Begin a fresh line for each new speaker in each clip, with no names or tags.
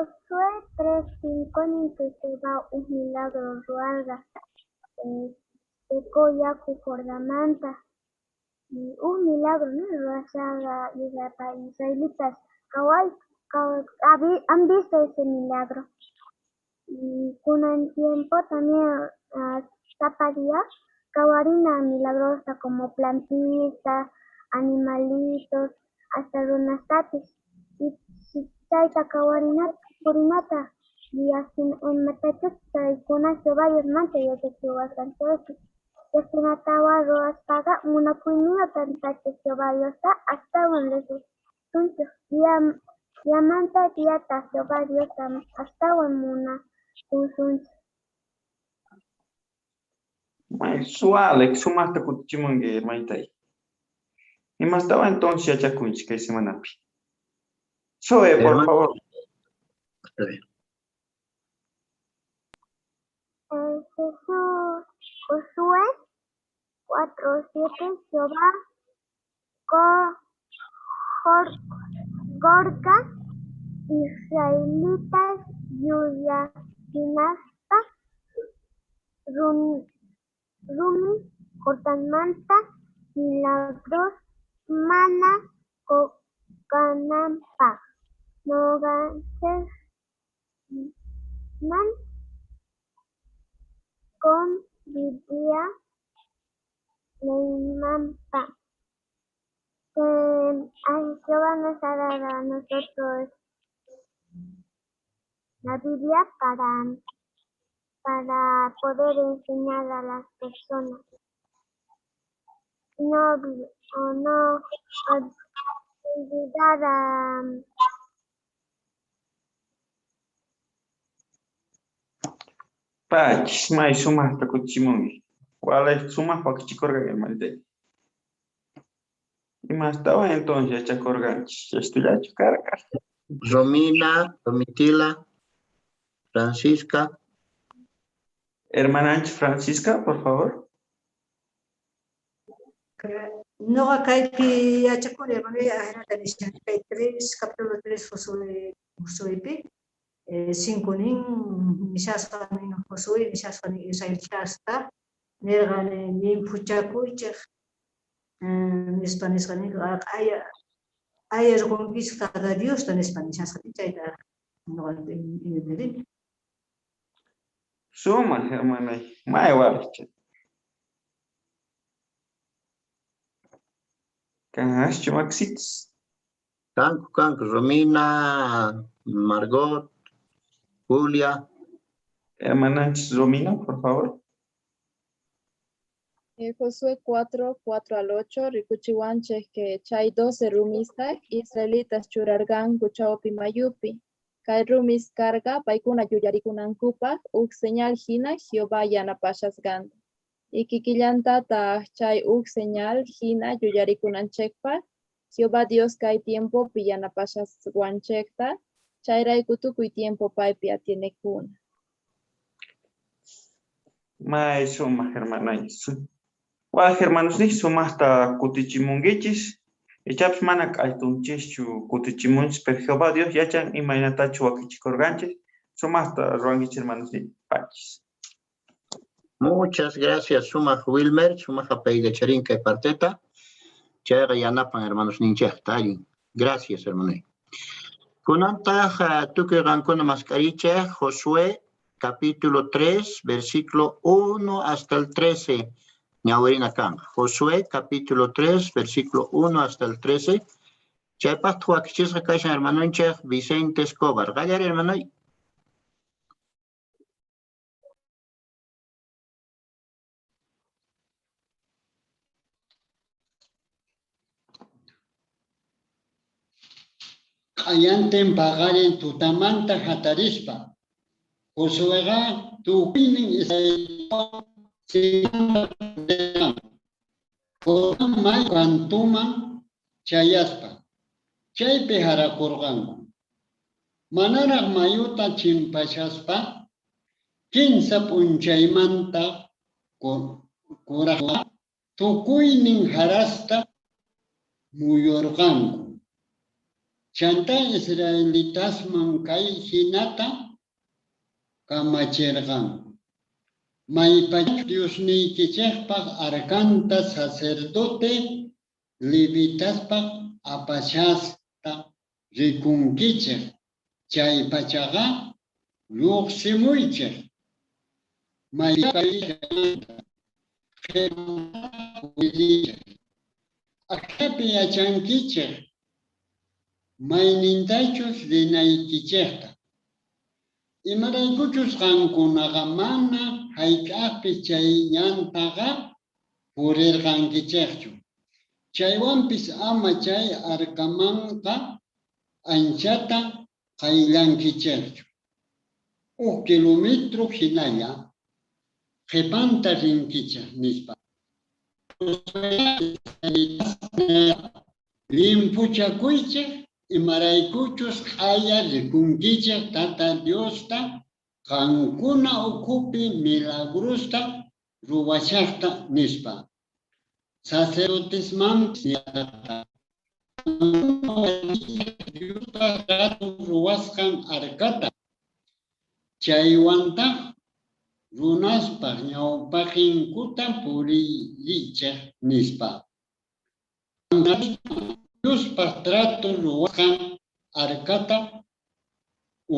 Josué 3:5 nin que Jehová uj milagro ruwarqa Jericó yaku Jordanmanta. Y uj milagro, ¿no?, ruwashaqa israelitas han visto ese milagro. Y kunan tiempo también sapa día qhawarina milagrosta como plantista, animalitos, hasta runastapis. Y chayta qhawarinata y imatachus chaykuna Jehová Diosmanta yachachiwasqanchikpi. Chaykunatawan ruwaspaqa munakuyniyuq Taytanchik Jehová Diosta astawan riqsisunchik. Diamanta diata Jehová Diosta astawan munakusunchik.
May suwalek sumaqta kutichimunki, hermanitay. Imastawan entonces yachakunchik kay semanapi? Zoe, por
Hermano.
favor.
Está bien.
Jesús, Josué 4:7, Jehová Gorka israelitas yuyarinaspa rumi Jordanmanta milagros mana qonqanampaj noqanchejman qon Biblia leymanpa. Que Jehová nos ha dado a nosotros la Biblia para poder enseñar a las personas. No, o no olvidar a
Pachis, may sumaqta kutichimunki. Walay sumaq wakichikurqa, hermanitay. Imastawan entonces yachakurqanchik? Estudiachu karqa?
Romina, Domitila, Francisca.
Hermananchik Francisca, por favor.
Noqa kaypi yachakuni, hermano, ajinata nishan, kay 3, capítulo 3 Josué, Josuepi, 5 nin, nishasqa nin Josué, nishasqa nin israelitasta, nirqa llimphuchakuychej, nispa nisqa nin, q'aya riqunkichej Tata Diosta nispa nishasqa nin, chayta noqa entendini.
Sumaq, hermanay, may walicha. Kanaschu Maxitos.
Kanku, kanku, Romina, Margot, Julia.
Hermananchis Romina, por favor.
Josué 4, 4 al 8, rikuchiwanchej que chay 12 rumista israelitas churarqanku chawpi mayupi. Kay rumis karqa paykuna yuyarikunankupaq uj señal hina Jehová yanapashasqanta. Y kikillantataq chay uj señal hina yuyarikunanchikpaq Jehová Dios kay tiempopi yanapashaswanchikta, chayrayku tukuy tiempo paypi atienekuna.
May sumaq, hermanay. Waj hermanos ni sumaqta kutichimunkichis. Ichapas mana k'aytunchischu kutichimunchis, pero Jehová Dios yachan imaynatachu wakichikurqanchis. Sumaqta ruwankichis, hermanos ni pachis.
Muchas gracias, sumaq Wilmer, sumaq apaykacharin kay parteta. Chayqa yanapan, hermanos ninchejta, allin. Gracias, hermano. Kunantaq tukuy qankuna mask'arichej Josué capítulo 3, versículo 1 hasta el 13. Ñawirina kanqa. Josué capítulo 3, versículo 1 hasta el 13. Chaypaq wakichisqa kashan hermanonchej Vicente Escobar. Qallari, hermano.
Q'ayantin paqarin tutamanta hatarispa Josueqa tukuynin Israelwan Jordán mayu kantuman chayaspa chaypi jarakurqanku. Manaraq mayuta chimpashaspa kinsa p'unchaymanta kuraqqa tukuynin jarasta muyurqanku. Chantá israelitasman kay jinata kamacherqanku: Maypachachus Diosniykichejpa arcanta sacerdote levitaspaj apashajta rikunkichej chaypachaqa, llojsimuychej. Maypachachus qhepanta Ajinapi yachankichej maynintachus rinaykichejta. Imaraykuchus qankunaqa mana jayk'ajpis chay ñantaqa purerqankichejchu. Chaywanpis ama chay arcamanqa anchata qayllankichejchu. Uj kilómetro jinalla qhepanta rinkichej, nispa. Llimphuchakuychej, imaraykuchus q'aya rikunkichej Tata Diosta qankuna ukhupi milagrosta ruwashajta, nispa. Sacerdotesmanpis nillarqataj: Diospa trato ruwasqan arcata, chaywantaj runaspaj ñawpaqenkuta puriychej, nispa. Diospa trato ruwasqan arcata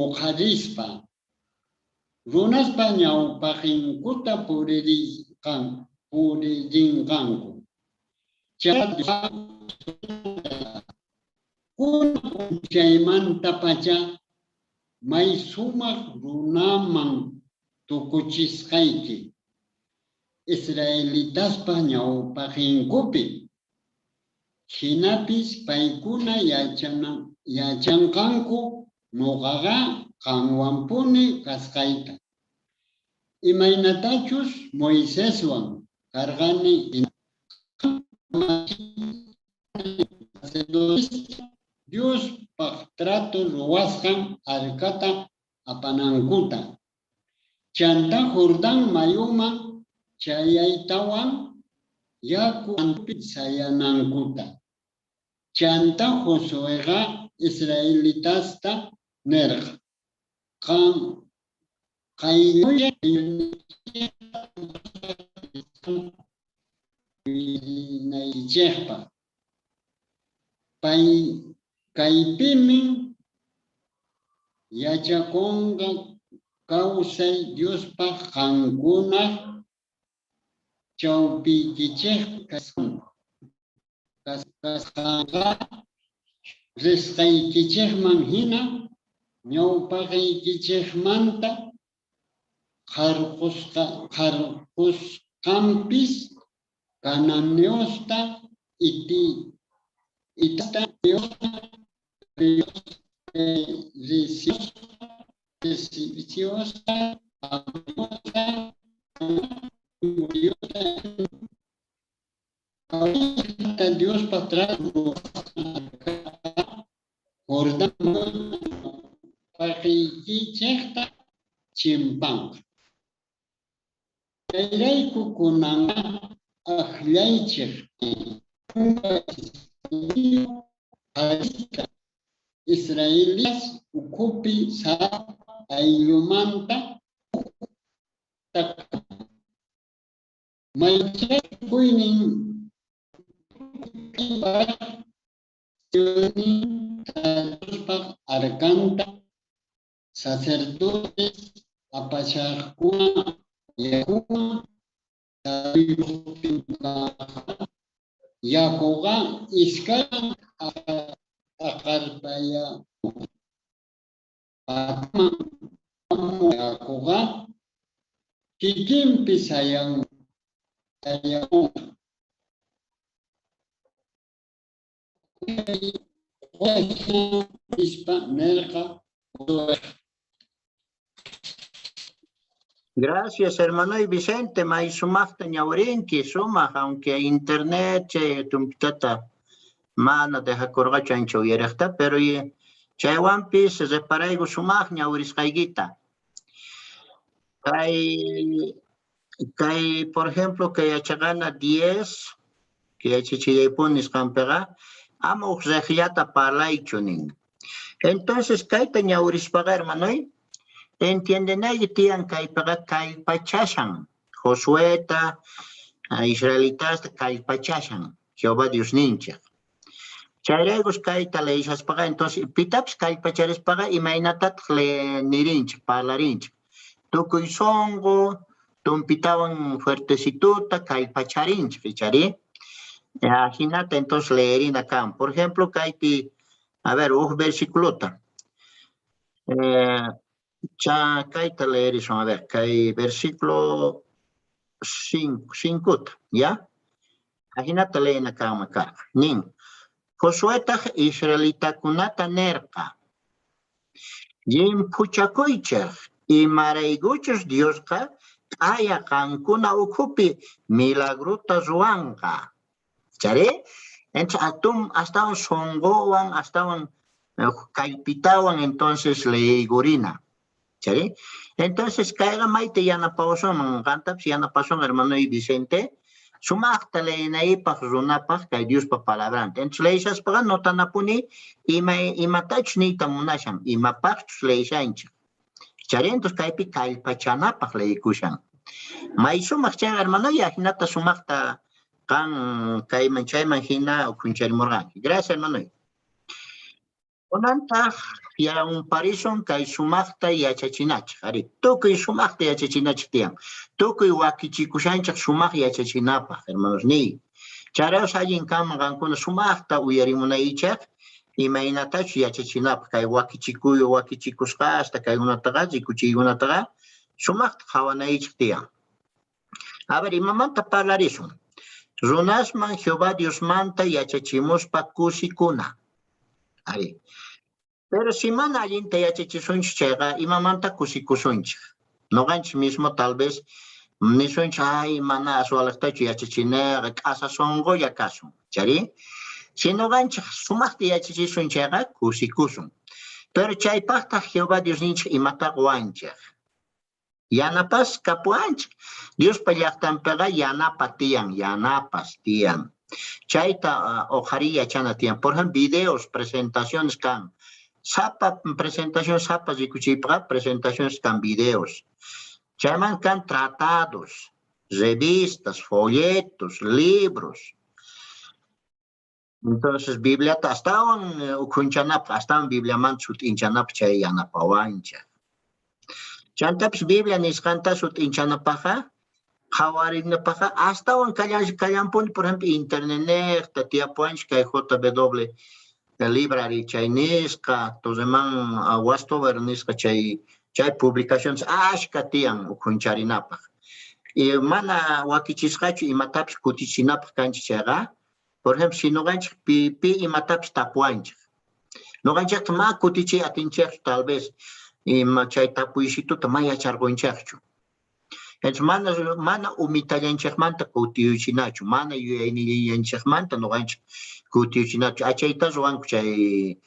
oqharispa, runaspa ñawpaqenkuta puririnqanku. Kunan p'unchaymantapacha may sumaj runaman tukuchisqayki israelitaspa ñawpaqenkupi. Jinapis paykuna yachanqanku noqaqa qanwanpuni kasqayta, imaynatachus Moiseswan karqani jina. Diospaj trato ruwasqan arcata apanankuta. Chantá Jordán mayuman chayaytawan, yaku kantupi sayanankuta. Chantá Josueqa israelitasta nerqa: Qayllamuychej Pay kaypimin yachakonqa kawsay Diospaj qankunaj chawpiykichejpi kasqanqa. Risqaykichejman jina ñawpaqeykichejmanta qharqosqanpis cananeosta, hititasta, periziosta, amorreosta, Diospa trato Jordán paqiykichejta chimpanqa. Chayrayku kunanqa ajllaychej qharista israelitas ukhupi sapa ayllumanta ujta. Maychakuynin Diospaj arcanta sacerdotes apashajkuna yakuman yakuqa iskayman aqarpaya pataman yakuqa kikinpi sayamunqa. Nispa nerqa.
Gracias, hermano y Vicente, may sumaqta ñawrinki, sumaq, aunque internet chay tumpitata mana dejakurqachu ancha uyariqta, pero chaywanpis reparayku sumaq ñawirisqaykita. Kay, por ejemplo, kay yachaqana 10, que yachachillaypuni nisqanpiqa, ama uq riqllata parlaychu nin. Entonces, kayta ñawirispaqa, hermanoy, entiendenayki tiyan kaypiqa kallpachashan Josueta, israelitasta kallpachashan Jehová Diosninchik. Chayraykus kayta leishaspaqa, entonces pitapis kallpacharispaqa imaynatataq nirinchik, parlarinchik. Tukuy sunqu, tumpitawan fuertecituta kallpacharinchik, ichari. Ajinata entonces leerina kan. Por ejemplo, kaypi, a ver, uj versículota. Cha kayta leerisun, a ver, kay versículo 5, 5, ¿ya? Ajinata leena kanman karqa. Nin, Josuetaq israelitakunata nerqa. Llimphuchakuychej, imaraykuchus Diosqa q'aya qankuna ukhupi milagrota ruwanqa. Chari? Entonces, astawan sunquwan, astawan kallpitawan, entonces leeygurina. Chari? Entonces, kayqa mayta yanapawasunman, qantapis yanapasun, hermano y Vicente, sumaqta leenaypaq runapaq kay Diospa palabranta. Entonces, leeshaspaqa notanapuni imatachus niyta munashan, imapaqchus leeshanchik. Chari, entonces kaypi kallpachanapaq leekushan. May sumaq chay, hermano, y ajinata sumaqta qan kayman chayman hina ukhuncharimurqanki. Gracias, hermano. Kunantaq yaunparishun kay sumaqta yachachinachik. Ari, tukuy sumaqta yachachinachik tiyan. Tukuy wakichikushanchik sumaq yachachinapaq, hermanos niy. Charaos allin kanman qankuna sumaqta uyarimunaychik imaynatachus yachachinapaq kay wakichikuy wakichikusqasta kaykunataqa rikuchiykunataqa sumaqta qhawanaychik tiyan. A ver, imamanta parlarisun. Runasman Jehová Diosmanta yachachimuspa kusikuna. Ari. Pero si mana allinta yachachisunchik chayqa imamanta kusikusunchik. Noqanchik mismo tal vez nisunchik, ay, mana aswalaqtachu yachachinaqa, k'asa sunqulla kasun. Chari? Si noqanchik sumaqta yachachisun chayqa kusikusun. Pero chaypaqtaq Jehová Diosninchik imata quwanchik. Yanapas kapuwanchik. Diospa llaqtanpiqa yanapa tiyan, yanapas tiyan. Chayta uqhariy yachana tiyan. Por ejemplo, videos, presentaciones kan. Sapa presentación, sapa rikuchiypiqa presentaciones kan videos. Chayman kan tratados, revistas, folletos, libros. Entonces, Bibliata astawan ukhunchanapaq, astawan Bibliamanta sut'inchanapaq chay yanapawanchik. Chantapis Biblia nisqanta sut'inchanapaqqa, qhawarinapaqqa astawan kallampuni, por ejemplo, internetnejta tiyapuwanchik kay JW Library chay nisqa, Tozeman Watchtower nisqa chay publicaciones ashka tiyan ukhuncharinapaq. Y mana wakichisqachu imatapis kutichinapaq kanchik chayqa, por ejemplo, si noqanchik pi imatapis tapuwanchik. Noqanchikta ma kutichiy atinchikchu tal vez ima chay tapuysituta ma yacharqunchikchu. Entonces, mana umitallanchikmanta kutiyuchinachu, mana yuyaynillanchikmanta noqanchik kutiyuchinachu. Achayta ruwanku chay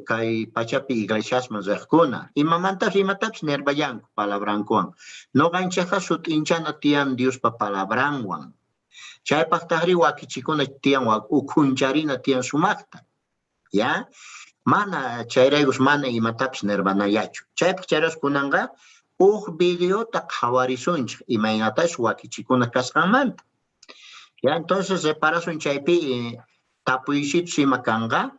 kay pachapi iglesiasman riqkuna. Imamantas imatapis nirvallanku palabrankuwan. Noqanchikqa sut'inchana tiyan Diospa palabranwan. Chaypaqtaqri wakichikuna tiyan, ukhuncharina tiyan sumaqta. ¿Ya? Mana chayraykus mana imatapis nirvanayachu. Chaypaq chayraykus kunanqa uj videota qhawarisunchik imaynatas wakichikuna kasqanmanta. Ya, entonces reparasun chaypi tapuysitus ima kanqa.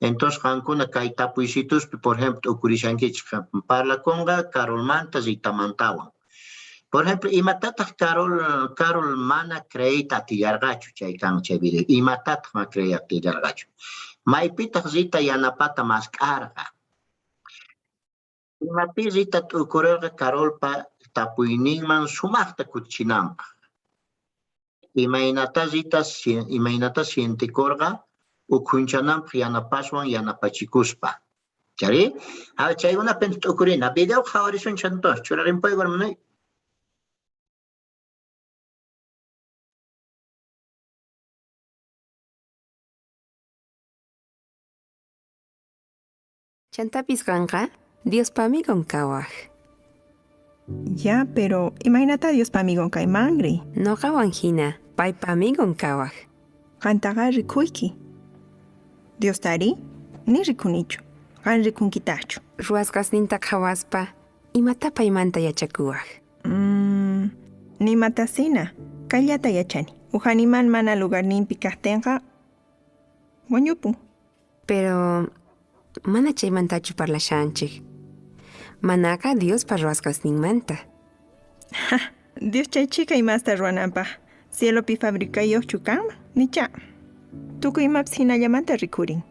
Entonces qankuna kay tapuysituspi, por ejemplo, t'ukurishankichik parlakunqa Carolmanta Ritamantawan. Por ejemplo, imatataq Carol mana creeyta atillarqachu chay kan chay video. Imatataq mana creeyta atillarqachu. Maypitaq Rita yanapata mask'arqa. Imapi Rita t'ukurerqa Carolpa tapuyninman sumaqta kutichinanpaq. Imaynata Rita imaynata sientikurqa ukhunchananpaq yanapaswan yanapachikuspa. Chari? A ver, chaykunapi t'ukurina. Video qhawarisunchik entonces, churarinpayku hermano.
Chantapis qanqa Diospa amigon kawaq.
Ya, pero imaynata Diospa amigon kaymanri?
Noqawan hina, paypa amigon kawaq.
Qantaqa rikuyki. Diostari, ni rikunichu. Qan rikunkitaqchu?
Ruwasqasninta qhawaspa, imatá paymanta yachakuwaq?
Nimatasina, kayllata yachani. Uj animal mana lugarninpi kaqtinqa, wañupun.
Pero mana chaymantachu parlashanchik. Manaqa Diospa ruwasqasninmanta.
Dios chay chhika imasta ruwananpaq cielopi fabricayuqchu kanman, nichá. Tukuy imapis hinallamanta rikhurin.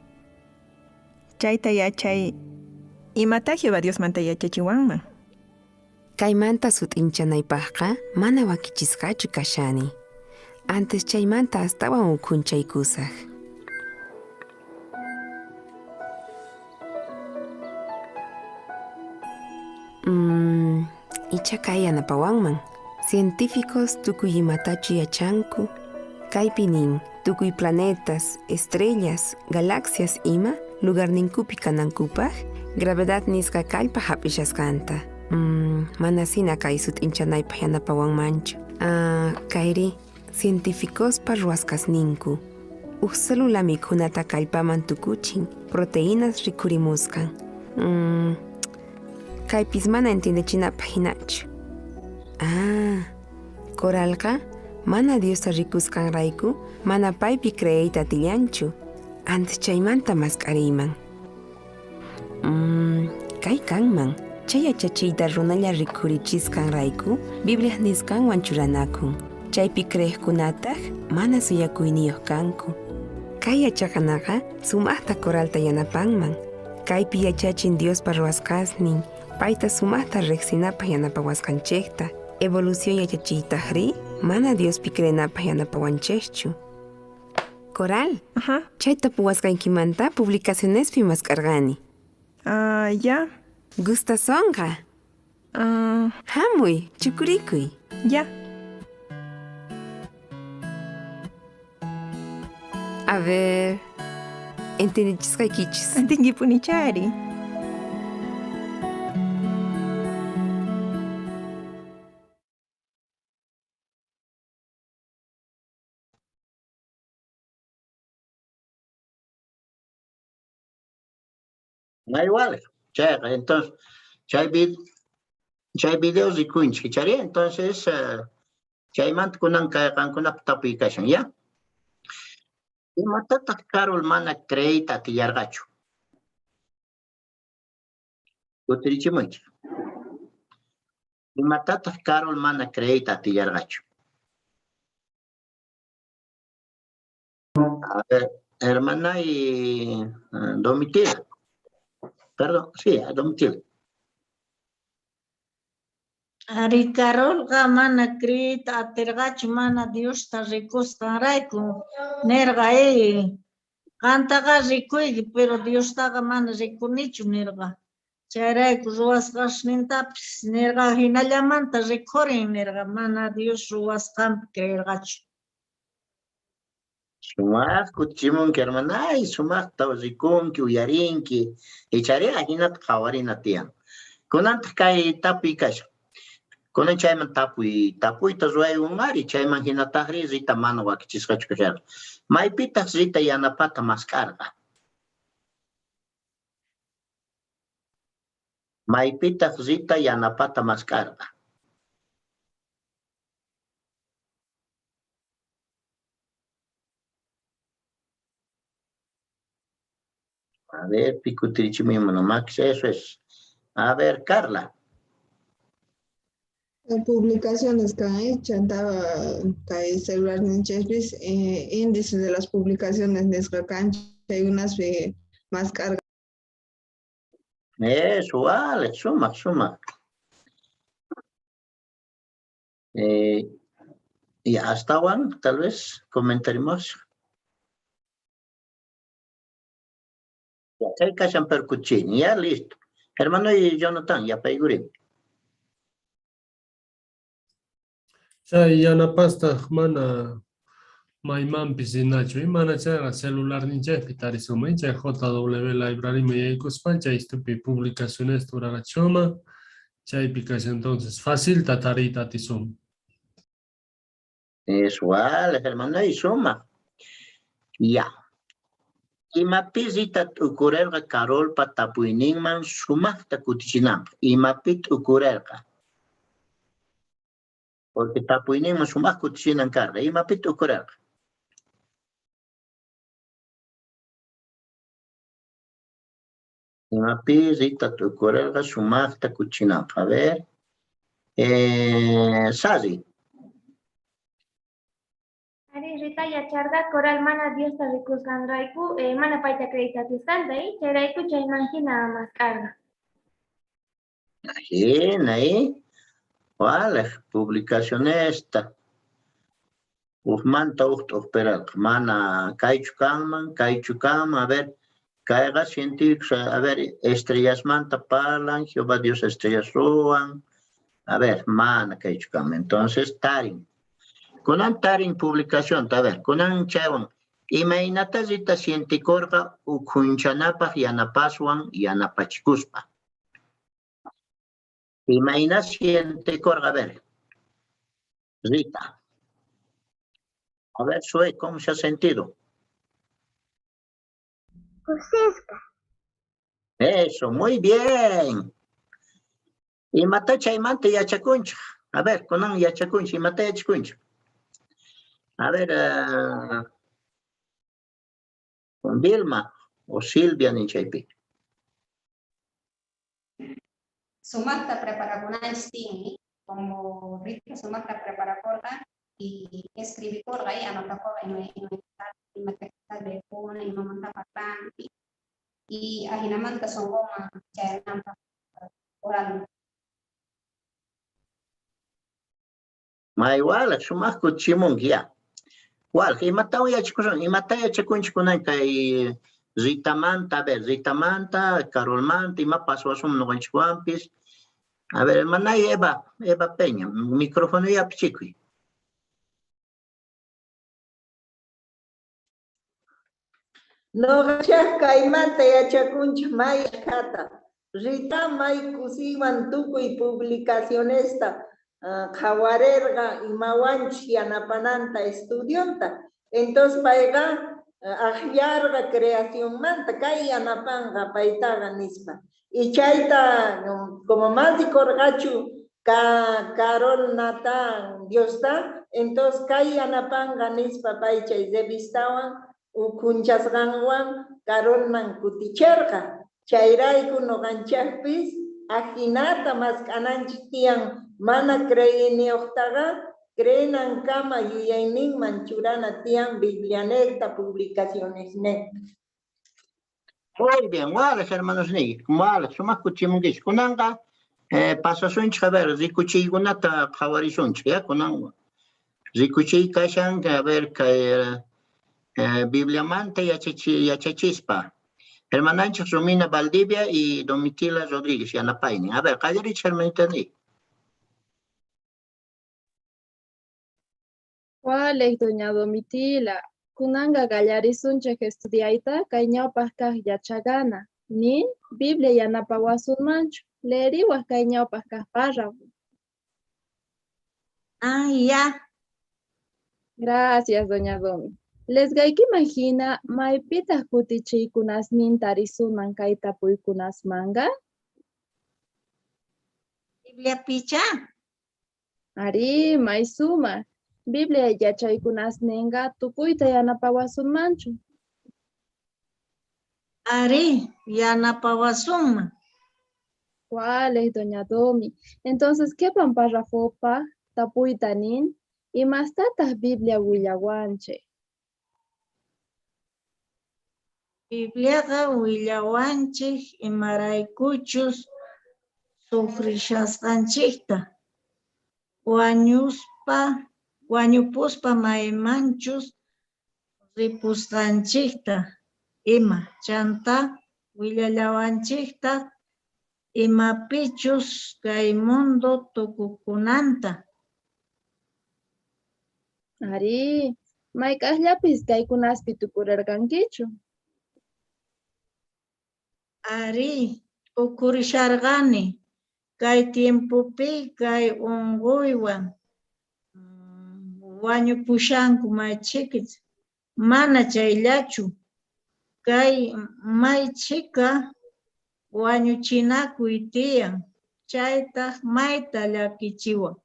Chayta yachay, imatá Jehová Diosmanta yachachiwanman?
Kaymanta sut'inchanaypaqqa mana wakichisqachu kashani. Antes chaymanta astawan ukhunchaykusaq. Icha kay yanapawanman. Científicos tukuy imatachu yachanku. Kaypi nin, tukuy planetas, estrellas, galaxias ima lugarninkupi kanankupaq gravedad nisqa kallpa hap'ishasqanta. Manasina kay sut'inchanaypaq yanapawanmanchu. Ah, kayri, cientificospa ruwasqasninku. Uj célula mikhunata kallpaman tukuchin, proteínas rikhurimusqan. Kaypis mana entiendechinapaq hinachu. Ah, Coralqa mana Diosta rikusqanrayku mana paypi creeyta atillanchu. Antes chaymanta mask'ariyman. Kay kanman. Chay yachachiyta runalla rikhurichisqanrayku Bibliaj nisqanwan churanakun. Chaypi creeqkunataq mana suyakuyniyuq kanku. Kay yachaqanaqa sumaqta Coralta yanapanman. Kaypi yachachin Diospa ruwasqasnin, payta sumaqta riqsinapaq yanapawasqanchikta. Evolución yachachiytaqri mana Diospi creenapaq yanapawanchikchu. Coral, chay tapuwasqaykimanta publicacionespi mask'arqani.
Ah, ya.
Gustasonqa.
Ah.
Hamuy, chukurikuy.
Ya.
A ver, entendichisqaykichis.
Entiendipunichari.
No igual, chayqa, entonces, chay chay video rikunchik, chari, entonces, chaymanta kunan kay qankunapaq tapuy kashan, ya? Imatataq Carol mana creeyta atillarqachu? Kutirichimuychik. Imatataq Carol mana creeyta atillarqachu? A ver, hermana y Domitila. Perdón, sí, Domitila.
Ari Carolqa mana creeyta atirqachu, mana Diosta rikusqanrayku. Nirqa, qantaqa rikuyki, pero Diostaqa mana rikunichu, nirqa. Chayrayku ruwasqasnintapis nirqa, hinallamanta rikhurin, nirqa, mana Dios ruwasqanpi creerqachu.
Sumaq kutichimunki, hermana, ay, sumaqta rikunki, uyarinki, ichari ajinata qhawarina tiyan. Kunantaq kay tapuy kashan. Kunan chayman tapuyta ruwaywan ari, chayman hinataqri Rita mana wakichisqachu kasharqa. Maypitaq Rita yanapata mask'arqa? Maypitaq Rita yanapata mask'arqa? A ver, picutirichimi Max, eso es. A ver, Carla.
Las publicaciones que han hecho, estaba kay celular ninchespis, índice de las publicaciones nisqa kancha, hay unas más carga.
Eso, vale, suma, suma. Y hasta Juan, tal vez comentaremos. Ya, chay kashan percuchini, ya listo. Hermano y Jonathan, ya paigurin.
Chay yanapastaq mana maymanpis rinachu, mana chayqa celularninchikpi tarisuman, chay JW Library yaykuspa, chay istupi publicaciones urarachuma, chaypi kashan entonces fácil tariyta atisun.
Eso, vale, hermano, y suma. Ya. Imapi Rita t'ukurerqa Carolpa tapuyninman sumaqta kutichinanpaq? Imapi t'ukurerqa? Porque tapuyninman sumaq kutichinan karqa. Imapi t'ukurerqa? Imapi Rita t'ukurerqa sumaqta kutichinanpaq? A ver. Sari.
Ari, Rita yacharqa Coral mana Diosta rikusqanrayku mana payta creeyta atisqanta, chayrayku chayman hina mask'arqa.
Hina, Walej publicacionesta ujmanta uj t'uqpirarqa, mana kaychu kanman, kaychu kanman, a ver, kayqa científicos, a ver, estrellasmanta parlan, Jehová Dios estrellas ruwan, a ver, mana kaychu kanman, entonces tarin. Kunan tarin publicacionta, a ver, kunan chaywan, imaynata Rita sientikurqa ukhunchanapaq yanapaswan yanapachikuspa? Imayna sientikurqa, a ver, Rita. A ver, Sue, ¿cómo se ha sentido?
Kusisqa.
Eso, muy bien. Imata chaymanta yachakunchik? A ver, kunan yachakunchik, imata yachakunchik? A ver, Vilma o Silvia ninchaypi.
Sumaqta preparakunanchik tiyan, como Rita sumaqta preparakurqa y escribikurqa y anotakurqa ima textota leekuna, imamanta parlan y ajinamanta sunquman chayananpaq oral.
May walaq sumaq kutichimunki ya. Walaq, imatawan yachakusun? Imata yachakunchik kunan kay Ritamanta, a ver, Ritamanta, Carolmanta, ima paswasun ñuqanchikwanpis. A ver, hermana Eva, Eva Peña, micrófono ya pichikuy.
Noqachaq kaymanta yachakunchik may achkhata. Rita may kusiywan tukuy publicacionesta qhawarirqa imawanchus yanapananta estudionta. Entonces payqa aqllarqa creacionmanta kay yanapanqa paytaqa nispa. Y chayta como más rikurqachu Carol Natán Diosta, entonces kay yanapanqa nispa pay chay revistawan ukhunchasqanwan Carolman kuticherqa. Chayrayku ñuqanchikpis ajinata mask'ananchik tiyan mana creeyniyuqtaqa creenankama yuyayninman churana tiyan Biblianejta publicacionesnejta.
Muy bien, walej hermanos niyki, walej sumaq kutichimunkichik. Kunanqa pasasunchik, a ver, rikuchiykunata qhawarisunchik, ya, kunan rikuchiy kashan, a ver, kay Bibliamanta yachachispa. Hermananchik Romina Valdivia y Domitila Rodríguez yanapaynin. A ver, qallarichik hermanita niy.
Walej, doña Domitila, kunanqa qallarisunchik estudiayta kay ñawpaq kaq yachagana. Nin Biblia yanapawasunmanchu, leeriwaq kay ñawpaq kaq párrafo.
Ah, ya.
Gracias, doña Domi. Lesqaykiman hina, maypitaq kutichiykunasnin tarisuman kay tapuykunasmanqa?
Bibliapicha.
Ari, may sumaq. Biblia yachaykunasninqa tukuyta yanapawasunmanchu.
Ari, yanapawasunman.
¿Cuál es, doña Domi? Entonces, ¿qué pan párrafopa tapuyta nin? Imastataq Biblia willawanchik?
Bibliaqa willawanchik imaraykuchus sufrishasqanchikta, wañupuspa maymanchus ripusqanchikta ima, chanta willallawanchiktaq imapichus kay mundo tukukunanta.
Ari, mayk'aqllapis kaykunaspi tukurarqankichu?
Ari, t'ukurisharqani kay tiempopi kay unquywan wañupushanku may chhikis, mana chayllachu, Kay may chhika wañuchinakuy tiyan, chaytaq mayta llakichiwan.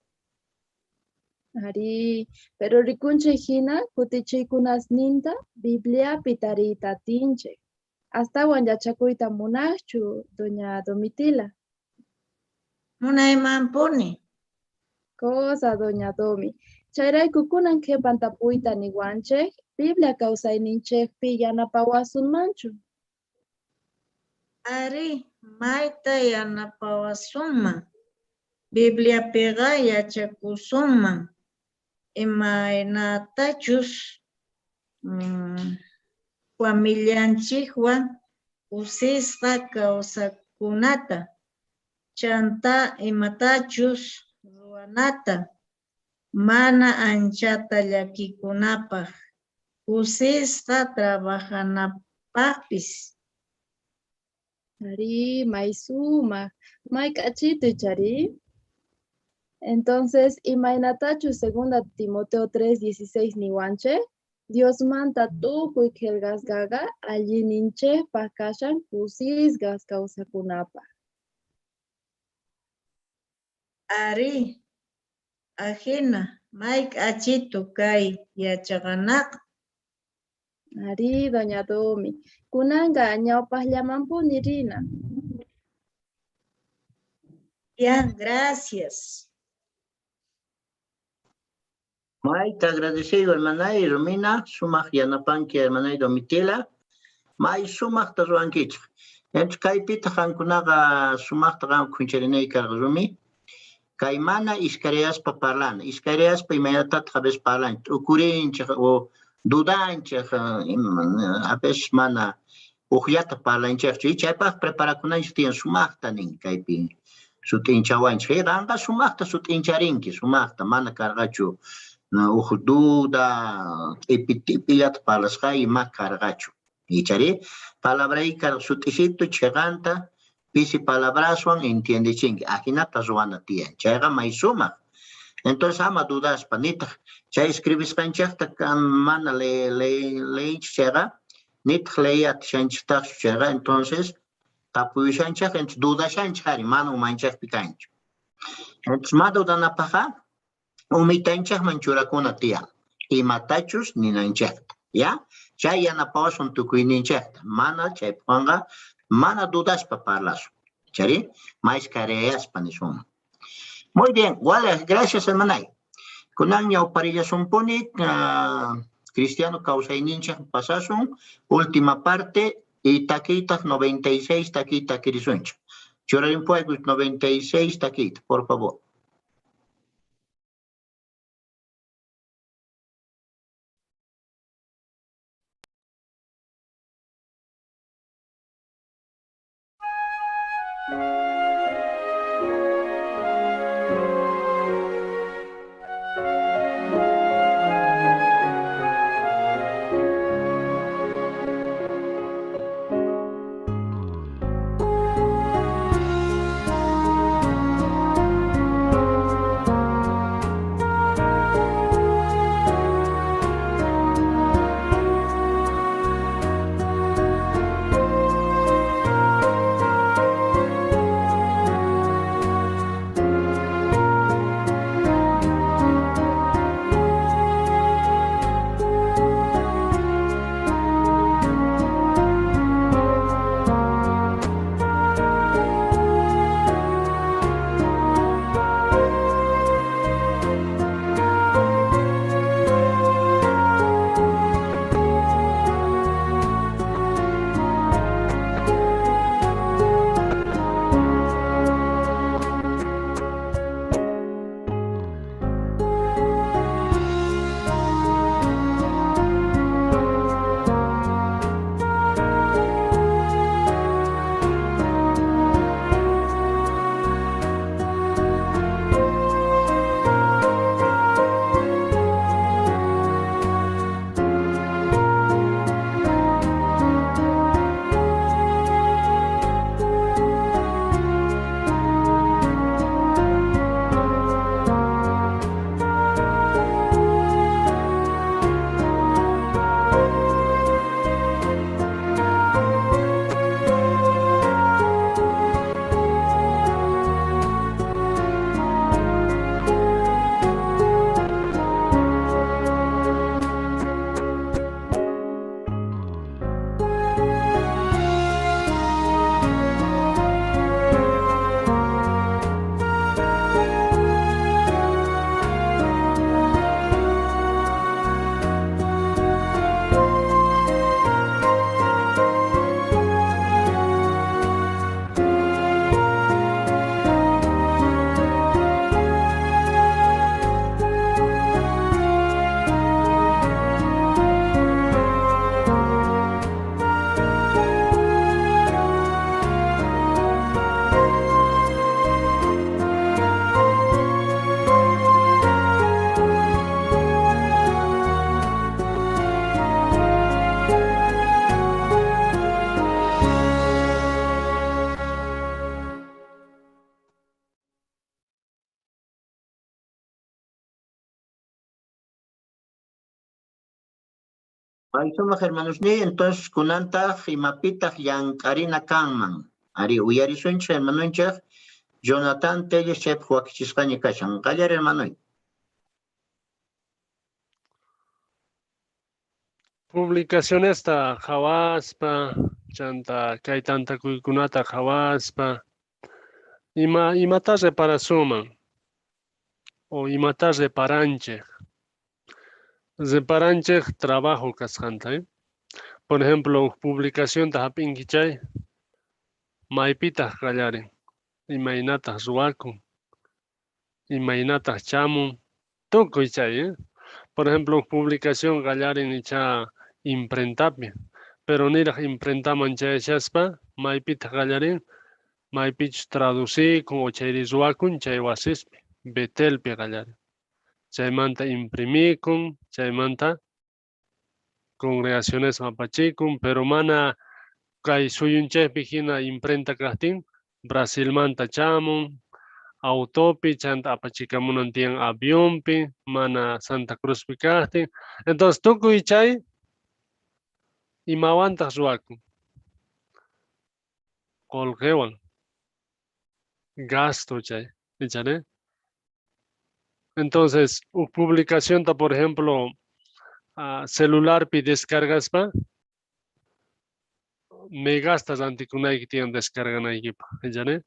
Arí, pero rikunchik hina kutichiykunasninta Bibliapi tariyta atinchik. Astawan yachakuyta munaqchu, doña Domitila?
Munaymanpuni.
Cosa, doña Domi. Chayrayku kunan qhipan tapuyta niwanchik, Biblia kawsayninchikpi yanapawasunmanchu?
Arí, mayta yanapawasunman. Bibliapiqa yachakusunman imaynatachus familianchikwan kusisqa kawsakunata, chantá imatachus ruwanata mana anchata llakikunapaq, kusisqa trabajanapaqpis.
Arí, may sumaq, may k'achitu icharí. Entonces, imaynatachus segunda Timoteo 3:16 niwanchik, Diosmanta tukuy qillqasqaqa allinninchikpaq kashan kusisqas kawsakunapaq.
Arí, ajina, may k'achitu kay yachaqanaqa.
Arí, doña Domi, kunanqa ñawpaqllamanpuni rina.
Bien, gracias.
Mayta agradecido, hermanay Romina, sumaq yanapanki, hermanay Domitila, may sumaqta ruwankichik. Entonces, kaypitaq qankunaqa sumaqta qan khuncharinay karqa, Rumi. Kay mana iskayrayaspa parlana, iskayrayaspa imaynatataq a veces parlanchik, t'ukurinchik o dudanchik, a veces mana ujllata parlanchikchu, y chaypaq preparakunanchik tiyan sumaqta nin kaypi sut'inchawanchik. Y qanqa sumaqta sut'incharinki, sumaqta, mana karqachu uj duda, t'ipi t'ipillata parlasqay ima karqachu. Ichari palabray karqa sut'isitu chhiqanta pisi palabraswan entiendechinki, ajinata ruwana tiyan, chayqa may sumaq. Entonces ama dudaspa, nitaq chay escribisqanchikta mana leyinchik chayqa, nitaq ley atishanchiktaqchu chayqa, entonces tapuyushanchik, entonces dudashanchik ari, mana umanchikpi kanchu. Entonces ma dudanapaqqa umitanchikman churakuna tiyan, imatachus ninanchikta, ya? Chay yanapawasun tukuyninchikta, mana chaypaqqa mana dudaspa parlasun, chari maiskareyaspa nisunman. Muy bien, wala, gracias hermanay. Kunan ñawparillasunpuni, cristiano kawsayninchik pasasun, última parte, y taquitaq 96 taquita kirisunchik. Churarimpuayku 96 taquita, por favor. May sumaq hermanosniy, entonces kunantaq imapitaq llank'arina kanman? Ari, uyarisunchik hermanonchik Jonathan Telles chaypaq wakichisqaña kashan. Qallari hermanoy.
Publicacionesta qhawaspa, chanta kay tantakuykunata qhawaspa, ima imata reparasunman o imata reparanchik. Reparanchik trabajo kasqanta, ¿eh? Por ejemplo, huk publicacionta hap'inki chay, maypitaq qallarin, imaynataq ruwakun, imaynataq chamun, tukuy chay, ¿eh? Por ejemplo, huk publicación qallarin icha imprentapi, pero niraq imprentaman chayashaspa, maypitaq qallarin, maypichus traducikun o chayri ruwakun chay wasispi, Betelpi qallarin. Chaymanta imprimikun, chaymanta congregacionesman apachikun, pero mana kay suyunchikpi hina imprenta kaqtin, Brasilmanta chamun, autopi, chanta apachikamunan tiyan avionpi, mana Santa Cruzpi kaqtin. Entonces tukuy chay imawantaq ruwakun? Qullqiwan. Gasto chay, ichari? Entonces, huk publicacionta, por ejemplo, celularpi descargaspa, megasta rantikunayki tiyan descarganaykipaq, ichari?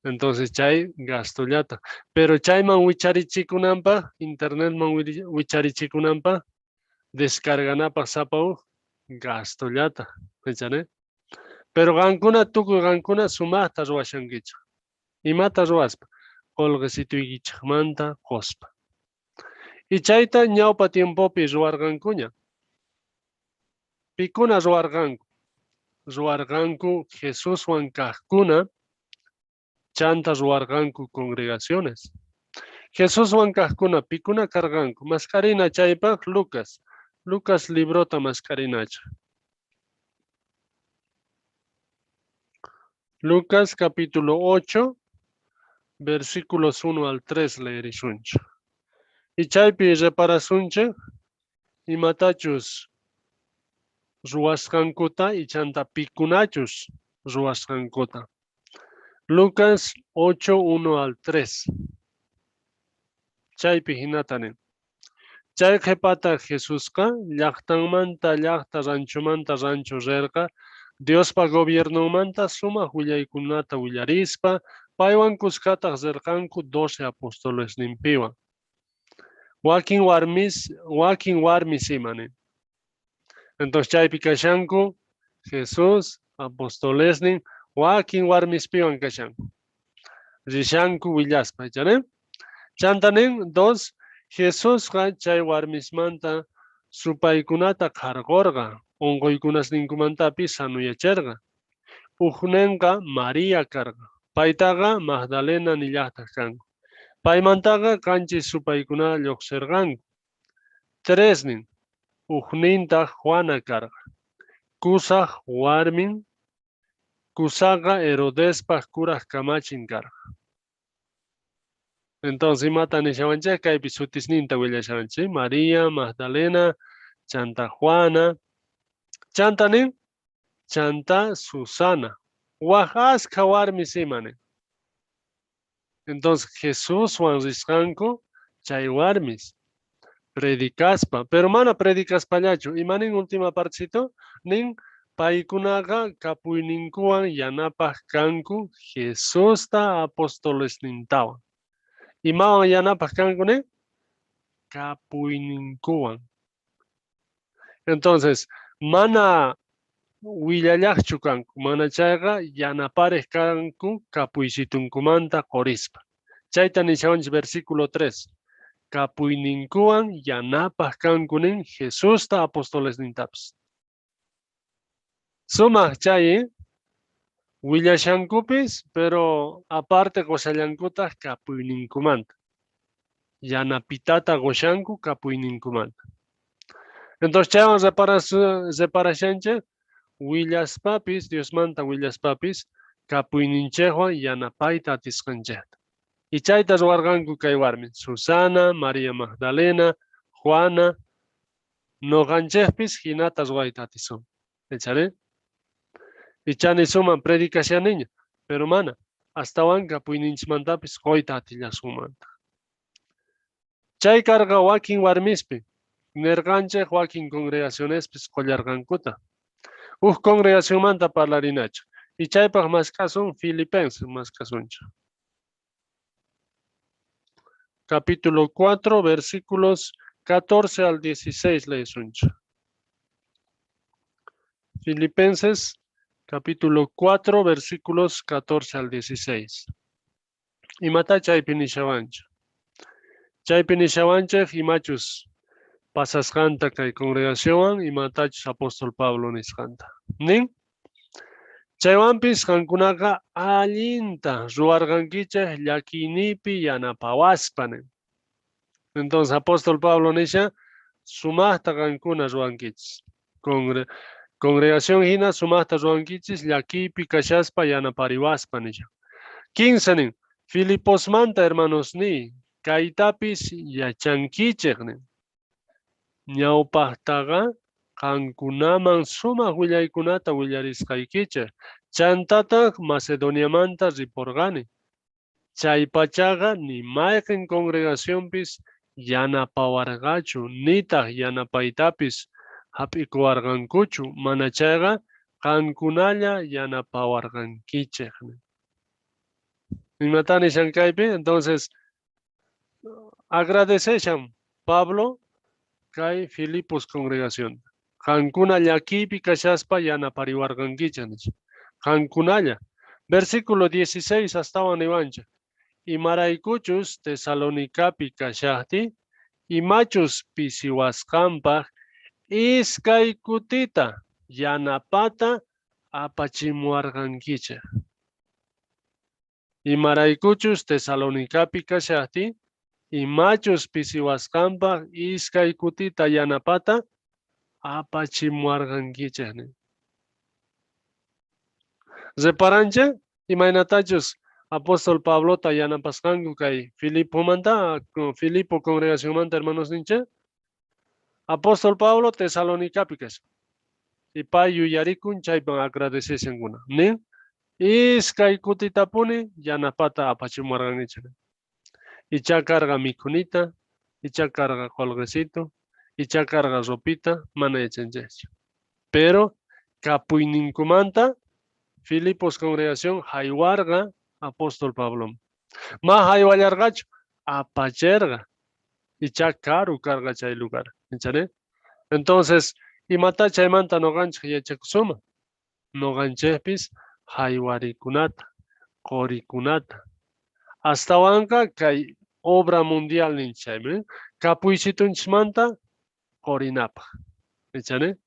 Entonces chay gastollata. Pero chayman wicharichikunanpaq, internetman wicharichikunanpaq, descarganapaq sapa huk gastollata, ichari? Pero qankuna tukuy qankuna sumaqta ruwashankichik. Imata ruwaspa? Qullqisituykichikmanta quspa. Y chayta ñawpa tiempopi ruwarqankuña. Pikuna ruwarqanku? Ruwarqanku Jesuswan kaqkuna, chanta ruwarqanku congregaciones. Jesuswan kaqkuna pikuna karqanku? Mask'arina chaypaq Lucas. Lucas librota mask'arinacha. Lucas capítulo 8, versículos 1 al 3 leerisunchik. Y chaypi reparasunchik imatachus ruwasqankuta y chanta pikunachus ruwasqankuta. Lucas 8, 1 al 3. Chaypi hinata nin. Chay qhipata Jesusqa llaqtanmanta llaqta ranchomanta rancho rirqa Diospa gobiernonmanta sumaq willaykunata willarispa paywan kuskataq rirqanku 12 apostolesninpiwan. Wakin warmis, wakin warmis ima nin. Entonces chaypi kashanku Jesús, apostolesnin, wakin warmispiwan kashanku. Rishanku willaspa, ichari? Chanta nin, 2, Jesusqa chay warmismanta supaykunata qarqurqa, unquykunasninkumantapis sanuyachirqa. Ujnenqa María karqa, paytaqa Magdalena nillaqtaq kanku. Paymantaqa qanchis supaykuna lluqsirqanku. 3 nin, ujnintaq Juana karqa. Kusaq warmin, kusaqa Herodespaq kuraq kamachin karqa. Entonces, imata nishawanchik kaypi sutisninta willashawanchik, María, Magdalena, chanta Juana, chanta nin, chanta Susana, waj askha warmis ima nin. Entonces, Jesuswan risqanku chay warmis predicaspa, pero mana predicaspallachu, ima nin última partecito? Nin paykunaqa kapuyninkuwan yanapaq kanku Jesusta apostolesnintawan. Imawan yanapaq kanku nin? Kapuyninkuwan. Entonces, mana willallaqchu kanku, mana chayqa yanapariq kanku kapuysitunkumanta qurispa. Chayta nishawanchik versículo 3. Kapuyninkuwan yanapaq kanku nin Jesusta apostolesnintapis. Sumaq chay, willashankupis, pero aparte qushallankutaq kapuyninkumanta. Yanapitata qushanku kapuyninkumanta. Entonces chaywan reparashanchik willaspapis, Diosmanta willaspapis, kapuyninchikwan yanapayta atisqanchikta. Y chayta ruwarqanku kay warmi, Susana, María Magdalena, Juana, Noqanchejpis hinata ruwayta atisun. Ichari? Icha nisuman predicashaniña, pero mana, astawan kapuyninchikmantapis qoyta atillasunmanta. Chay karqa wakin warmispi, nerqanchej wakin congregacionespis qollarqankuta. Uj congregacionmanta parlarinachu. Y chaypaq mask'asun Filipenses mask'asunchik. Capítulo 4, versículos 14 al 16 leesunchik. Filipenses, capítulo 4, versículos 14 al 16. Imata chaypi nishawanchik. Chaypi nishawanchik imachus pasasqanta kay congregacionwan imatachus apóstol Pablo nisqanta. Nin? Chaywanpis qankunaqa allinta ruwarqankichik llakiynipi yanapawaspa nin. Entonces apóstol Pablo nisha sumaqta qankuna ruwankichis. Congregación hina sumaqta ruwankichis llakiypi kashaspa yanapariwaspa nisha. 15 nin. Filiposmanta hermanos ni kaytapis yachankichik nin. Ñawpaqtaqa qankunaman sumaq willaykunata willarisqaykichik. Chantataq Macedoniamanta riporqani. Chaypachaqa ni mayqin congregacionpis yanapawarqachu, nitaq yanapaytapis hap'ikuwarqankuchu, mana chayqa qankunalla yanapawarqankichik. Imata nishan kaypi? Entonces, agradeceshan Pablo kay Filipos congregación. Qankuna llakiypi kashaspa yanapariwarqankichik nispa. Qankunalla. Versículo 16 astawan niwanchik. Imaraykuchus Tesalonicapi kashaqti, imachus pisiwasqanpaq iskay kutita yanapata apachimuwarqankichik. Imaraykuchus Tesalonicapi kashaqti, imachus pisiwasqanpaq iskay kutita yanapata apachimuwarqankichik. Reparanchik imaynatachus apóstol Pablota yanapasqanku kay Filipomanta, Filipo congregacionmanta hermanos ninchik. Apóstol Pablo Tesalonicapi kashan. Y pay yuyarikun chaypan agradeceshankuna. Nin iskay kutitapuni yanapata apachimuwarqankichik. Icha karqa mikhunita, icha karqa qolqecito, icha karqa ropita, mana yachanchikchu. Pero kapuyninkumanta Filipos congregación haywarqa apóstol Pablo. Ma haywallarqachu, apacherqa. Icha karu karqa chay lugar. ¿Entiendes? Entonces, imata chaymanta noqanchik yachakusuma. Noqanchikpis haywarikunata, qorikunata. Astawanqa kay obra mundial ninchaymi, kapuysitunchikmanta qorinapaq. ¿Entiendes?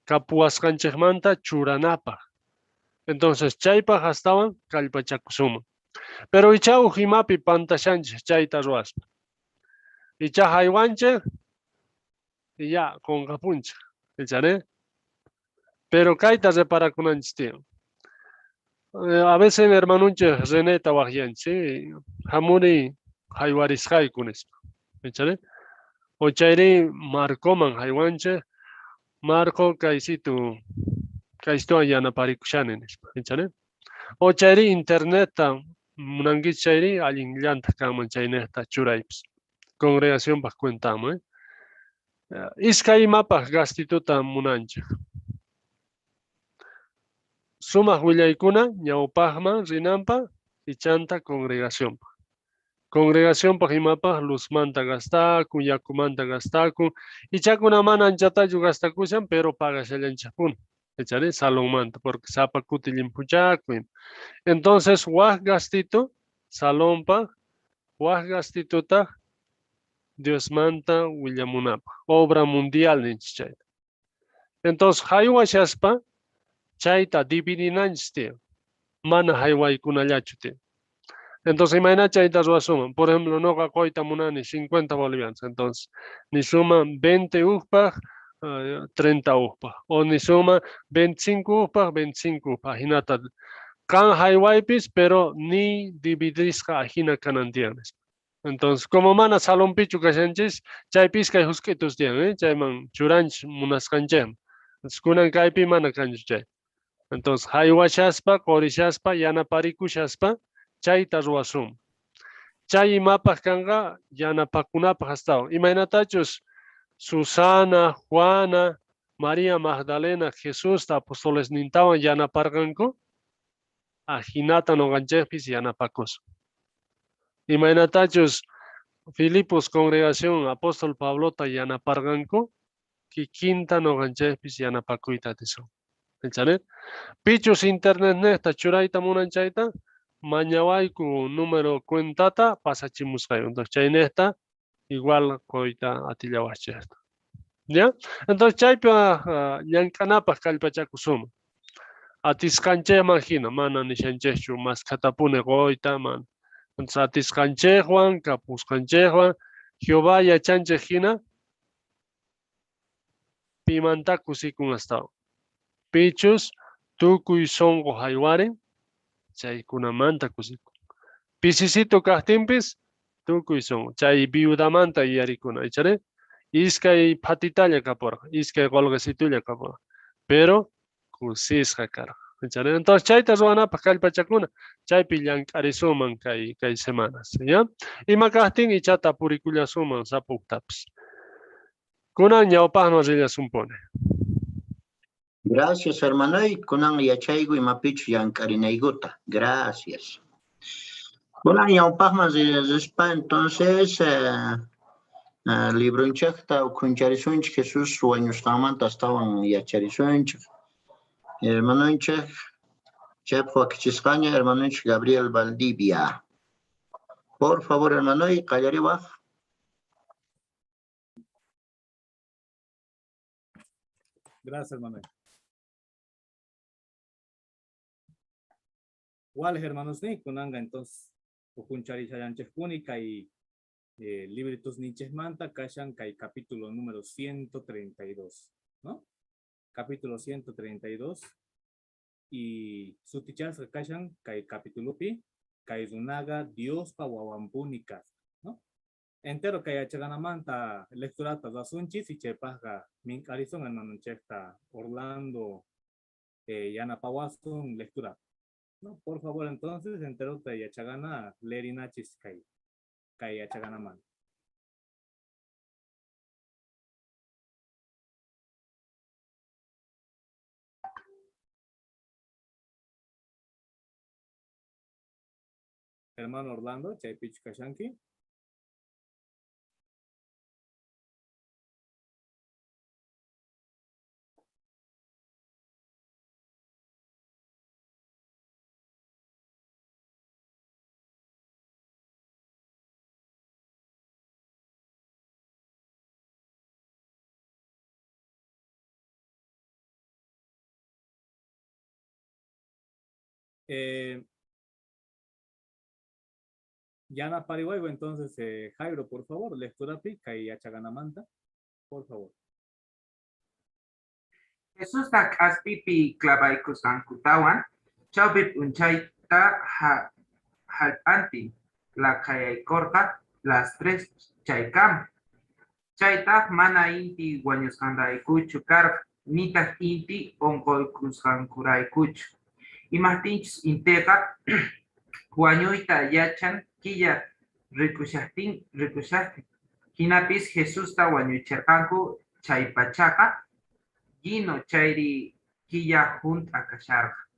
Kapuwasqanchikmanta churanapaq. Entonces, chaypaq astawan kallpachakusuma. Pero icha uj imapi pantashanchik chayta ruwaspa. Icha haywanchik y ya qunqapunchik. ¿Entiendes? Pero kayta reparakunanchik tiyan. A veces hermanunchik Reneta waqyanchik, hamuni haywarisqayku nispa. ¿Entiendes? O chayri Marcoman haywanchik, Marco kaysitu kaystuwan yanaparikushani nispa. ¿Entiendes? O chayri internetta munankichik chayri allinllantaq kanman chaynejta churaypis. Congregacionpaq cuentamo, ¿eh? Iskay imapaq gastituta munanchik. Sumaq willaykuna ñawpaqman rinanpaq ichanta congregacionpaq. Congregacionpaq imapaq luzmanta gastakun, yakumanta gastakun, ichakuna mana anchatachu gastakushan, pero pagashallanchikpuni. Echari salonmanta, porque sapa kuti llimpuchakuy. Entonces, waj gastito, salonpaq, waj gastituta Diosmanta willamunapaq, obra mundial ninchik chayta. Entonces, haywashaspa chayta dividinanchis tiyan, mana haywaykunallachu tiyan. Entonces, imayna chayta ruwasuman. Por ejemplo, noqa qoyta munani 50 bolivianos. Entonces, nisuman 20 ujpaq, 30 ujpaq. O nisuma 25 ujpaq, 25 ujpaq. Hinata kan haywaypis, pero ni dividisqa ajina kanan tiyan. Entonces, como mana salonpichu kashanchis, chaypi iskay husk'itus tiyan, chayman churanchis munasqanchikman. Entonces, kunan kaypi mana kanchu chay. Entonces, haywashaspa, qurishaspa, yanaparikushaspa, chayta ruwasun. Chay imapaq kanqa yanapakunapaq astawan. Imaynatachus Susana, Juana, María Magdalena, Jesusta apostolesnintawan yanaparqanku, ajinata noqanchikpis yanapakusun. Imaynatachus Filipos congregación apóstol Pablota yanaparqanku, kikinta noqanchikpis yanapakuyta atisun. ¿Entendés? Pichus internet nesta churayta munan chayta, mañawayku número cuentata pasachimusqayku. Entonces chay nesta igual qoyta atillawachikta. ¿Ya? Entonces chaypaq llank'anapaq kallpachakusunman. Atisqanchikman hina, mana nishanchikchu maskhatapuni qoyta, mana. Entonces atisqanchikwan, kapusqanchikwan, Jehová yachanchik hina pimanta kusikun astawan. Pichus tukuy sunqu haywarin, chaykunamanta kusikun. Pisisito kaqtinpis tukuy sunqu. Chay viudamanta yuyarikuna, ichari? Iskay phatitalla kapurqa, iskay qolqesitulla kapurqa. Pero kusisqa karqa. Ichari? Entonces chayta ruwanapaq kallpachakuna, chaypi llank'arisuman kay semanas, ¿ya? Ima kaqtin icha tapurikullasuman sapuktapis. Kunan ñawpaqman rillasunpuni.
Gracias, hermano. Y kunan yachayku imapichus llank'arinaykuta. Gracias. Kunan ñawpaqman rispa, entonces, libronchikta ukhuncharisunchik, Jesús wañusqanmanta astawan yacharisunchik. Hermanonchik, chaypaq wakichisqaña, hermanonchik Gabriel Valdivia. Por favor, hermanoy, qallariwaq.
Gracias, hermano. Wales, hermanos, ni kunanga entonces ukhuncharishallanchikpuni kay libritos ninchikmanta kashan kay capítulo número 132, ¿no? Capítulo 132 y sutichasqa kashan kay capítulopi kay runaqa Diospa wawanpuni kasqa, ¿no? Entero kay yachaganamanta lecturata ruwasunchis y chaypaqqa mink'arisun hermanonchikta Orlando yanapawasun lectura. No, por favor, entonces, entero te yachagana lerinachis kay yachaganaman. Hermano Orlando, chaypichu kashanki. Yana Parihuaygo, entonces, Jairo, por favor, lectura pica y Achaganamanta, por favor.
Jesús k'aspipi clavaykusqankutawan, chawpi p'unchayta jallp'antin laqhayaykorqa las 3 chaykama. Chaytaj mana inti wañusqanraykuchu karqa, nitaq inti unquykusqankuraykuchu. Imajtinchus inteqa wañuyta yachan killa rikushaqtin. Jinapis Jesusta wañucherqanku chaypachaqa yino chayri killa junt'a kasharqa.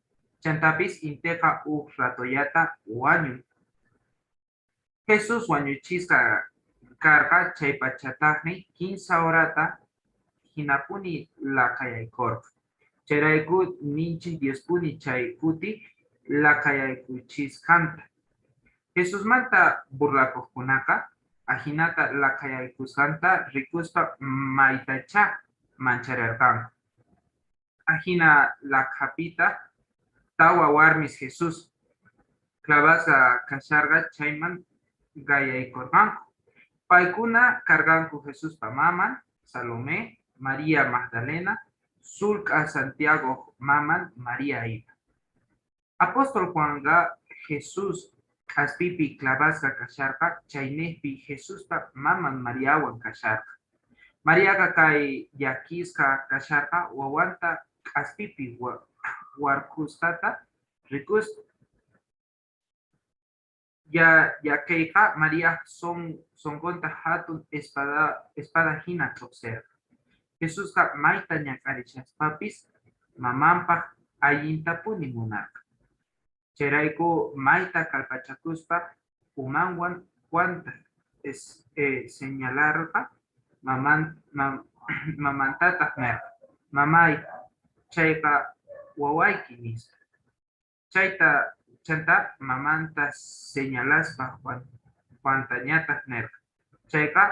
Chantapis inteqa uj ratollata wañun. Jesús wañuchisqa karqa chaypachataqmi 15 horata jinapuni laqhayaykorqa. Chayrayku ninchik Diospuni chay kuti laqhayaykuchisqanta. Jesusmanta burlakuqkunaqa ajinata laqhayaykusqanta rikuspa maytacha manchararqanku. Ajina laqhapita tawa warmis Jesús clavasqa kasharqa chayman qayaykurqanku. Paykuna karqanku Jesuspa maman, Salomé, María Magdalena, Sulca Santiago maman, María ima. Apóstol Juanqa Jesús k'aspipi clavasqa kasharqa, chaynejpi Jesuspa maman Mariawan kasharqa. Mariaqa kay llakisqa kasharqa wawanta k'aspipi warkhusqata rikuspa. Llakeyqa Mariaj sonqonta hatun espada hina t'uqserqa. Jesusqa mayta ñak'arishaspapis mamanpaq allintapuni munarqa. Chayrayku mayta kallpachakuspa umanwan Juanta señalarqa, mamantataq nerqa: "Mamay, chayqa wawayki", nispa. Chantá mamanta señalaspa Juantañataq nerqa: "Chayqa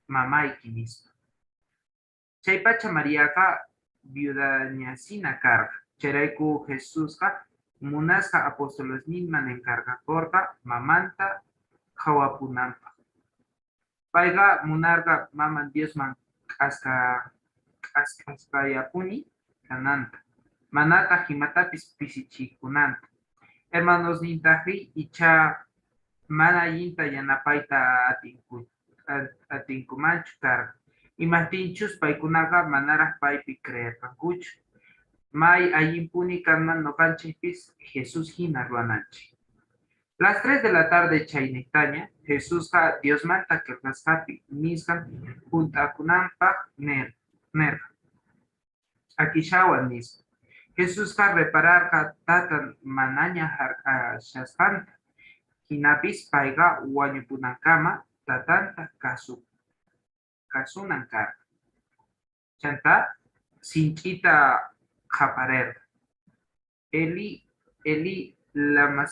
mamayki", nispa. Chaypacha Mariaqa viudañasina karqa. Chayrayku Jesusqa munasqa apostolesninman encargakorqa mamanta qhawapunanpaq. Payqa munarqa maman Diosman k'askasqallapuni kananta, manataq imatapis pisichikunanta. Hermanosnintajrí ichá mana allinta yanapayta atinkumanchu karqa. Imajtinchus paykunaqa manaraj paypi creerqankuchu. May allinpuni kanman noqanchejpis Jesús hina ruwananchej. Las 3 de la tarde chaynejtaña, Jesusqa Diosmanta qhelqasqapi nisqan junt'akunanpaj nerqa: "Ch'akishawan", nispa. Jesusqa repararqa tatan manaña jark'ashasqanta. Jinapis payqa wañupunankama tatanta kasunan karqa. Chantá sinch'ita qhaparerqa: "Eli, Eli, lama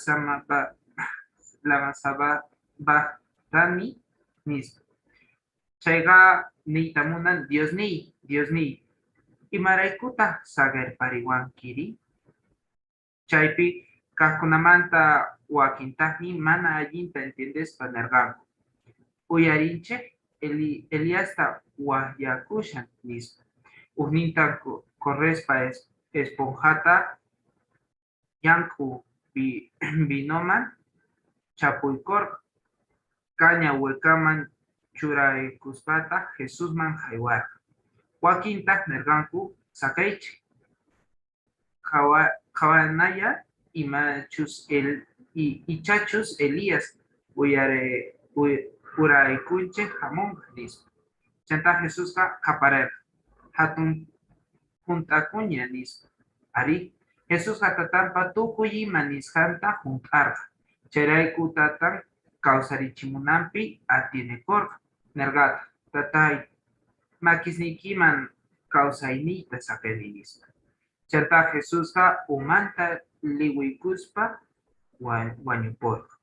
sabactani", nispa. Chayqa niyta munan: "Diosniy, Diosniy, imaraykutaq saqerpariwankiri?" Chaypi kajkunamanta wakintajmi mana allinta entiendespa nerqanku: "Uyarinchej, Eliasta wajyakushan", nispa. Ujninta correspa esponjata llank'u vinoman chapuykorqa, caña huecaman churaykuspataj Jesusman jaywarqa. Wakintaj nerqanku: "Saqeychej, qhawanaya imachus ichachus Elías uraykunchej jamonqa", nispa. Chantá Jesusqa qhaparerqa: "Hatun junt'akuña", nispa. Arí, Jesusqa tatanpa tukuy ima nisqanta junt'arqa. Chayrayku tatan kawsarichimunanpi atienekorqa. Nerqataj: "Tatay, makisniykiman kawsayniyta saqeni", nispa. Chantá Jesusqa umanta liwiykuspa wañuporqa.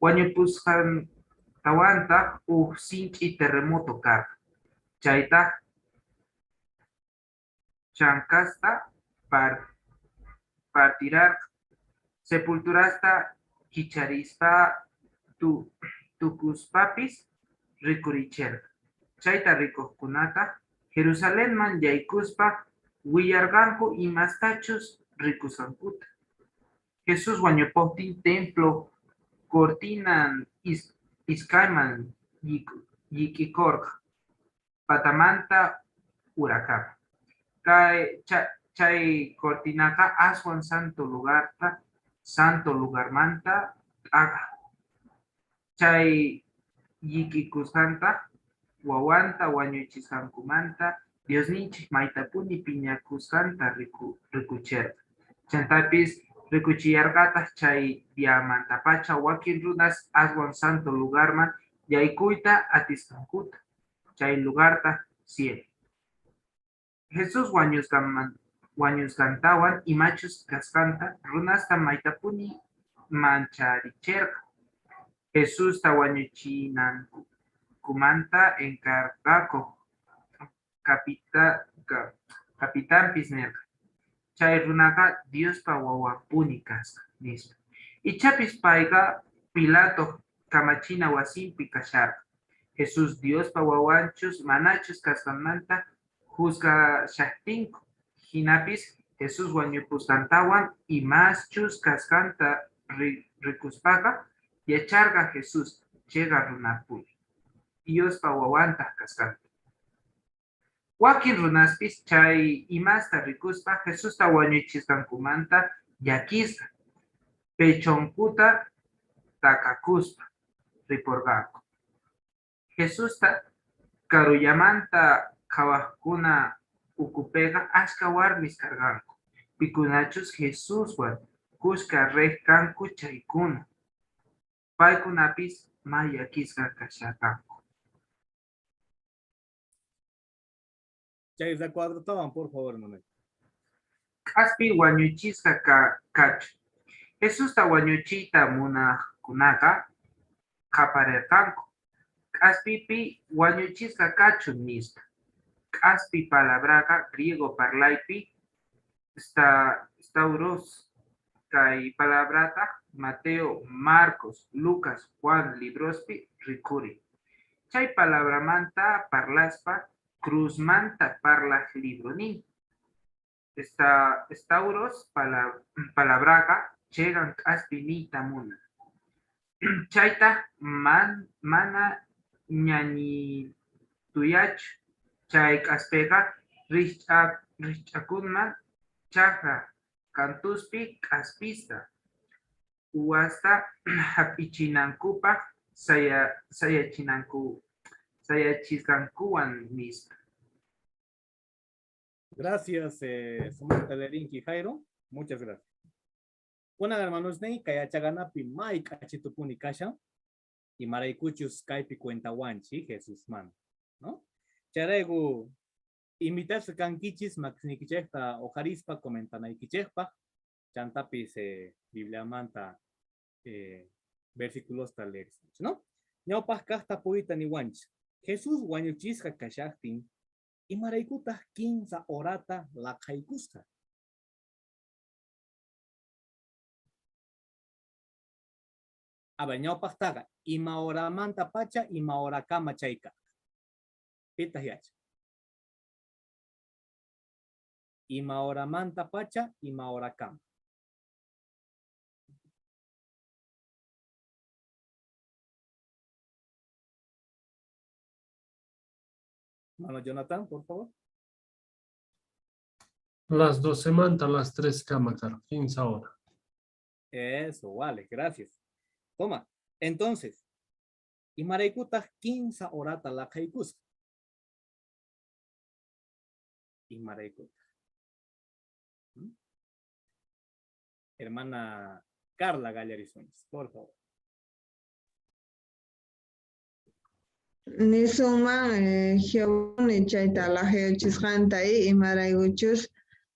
Wañupusqantawantaj uj sinch'i terremoto karqa. Chaytaj chankasta partirarqa, sepulturasta kicharispa tukuspapis rikuricherqa. Chayta rikojkunataj Jerusalenman yaykuspa willarqanku imastachus rikusqankuta. Jesús wañupojtin templo cortinan iskayman llik'ikorqa, patamanta urakama. Chay cortinaqa aswan santo lugarta, santo lugarmanta t'aqa. Chay llik'ikusqantaj wawanta wañuchisqankumanta Diosninchej maytapuni phiñakusqanta rikucherqa. Chantapis rikuchillarqataj chay diamantapacha wakin runas aswan santo lugarman yaykuyta atisqankuta, chay lugartaj cielo. Jesús wañusqantawan imachus kasqanta runasta maytapuni mancharicherqa. Jesusta wañuchinankumanta encargakoj capitanpis nerqa: "Chay runaqa Diospa wawanpuni kasqa", nispa. Ichapis payqa Pilato kamachina wasinpi kasharqa. Jesús Diospa wawanchus manachus kasqanmanta juzgashajtinku. Jinapis Jesús wañupusqantawan imaschus kasqanta rikuspaqa Yacharqa Jesús cheqa runapuni, Diospa wawantaj kasqanta. Wakin runaspis chay imasta rikuspa Jesusta wañuchisqankumanta llakisqa, pechonkuta takakuspa riporqanku. Jesusta karullamanta qhawajkuna ukhupeqa ashkha warmis karqanku, pikunachus Jesuswan khuska rej kanku chaykuna. Paykunapis may llakisqa kasharqanku.
Chay recuadrotawan, por favor, hermano.
K'aspi wañuchisqa kachun. Jesusta wañuchiyta munajkunaqa qhaparerqanku, K'aspipi wañuchisqa kachun, nispa. K'aspi palabraqa griego parlaypi stauros, kay palabrataj Mateo, Marcos, Lucas, Juan librospi rikhurin. Chay palabramanta parlaspa cruzmanta parlaj libro nin. Stauros palabraqa cheqan k'aspi niyta munan. Chaytaj mana ñañituyachu. Chay k'aspeqa rijch'akunman chajra kantuspi k'aspista uwasta jap'ichinankupaj sayachisqankuwan, nispa.
Gracias, Sumanta Lerinki Jairo. Muchas gracias. Kunan hermanosniy, kay yachaqanapi may k'achitupuni kashan, imaraykuchus kaypi cuentawanchik Jesusmanta, no? Chayrayku invitasqa kankichis makisniykichejta uqharispa comentanaykichejpaj, chantapis Bibliamanta versiculosta leerisunchik, no? Ñawpaj kaj tapuyta niwanchik, Jesús wañuchisqa kashajtin, imaraykutaj kinsa horata laqhaykusqa? A ver, ñawpajtaqa, ima horamantapacha, ima horakama chay karqa? Pitaq yachan? Ima horamantapacha, ima horakama? Hermano Jonathan, por favor.
Las 12 manta, las 3 kama karqa, 15 hora.
Eso, vale, gracias. Toma, entonces, imaraykutaq 15 horata laqhaykusqa? Imaraykutaq? Hermana Carla Gallarizuñez, por favor.
Nisunman Jehová chayta laqhayachisqanta imaraykuchus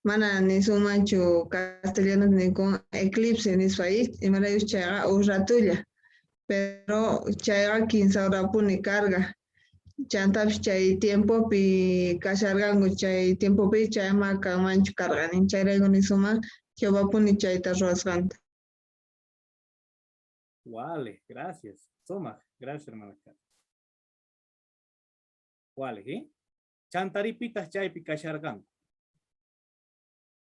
mana nisunmanchu castellano nikun eclipse nispa imaraykuchus chayqa uj ratulla, pero chayqa 15 horapuni karqa. Chantapis chay tiempopi kasharqanku, chay tiempopi chayma kanmanchu karqa nin, chayrayku nisunman Jehovapuni chayta ruwasqanta.
Vale, gracias. Toma, gracias, hermana Carla. Vale, ¿eh? Chantaripitas chaypi kasharqanku.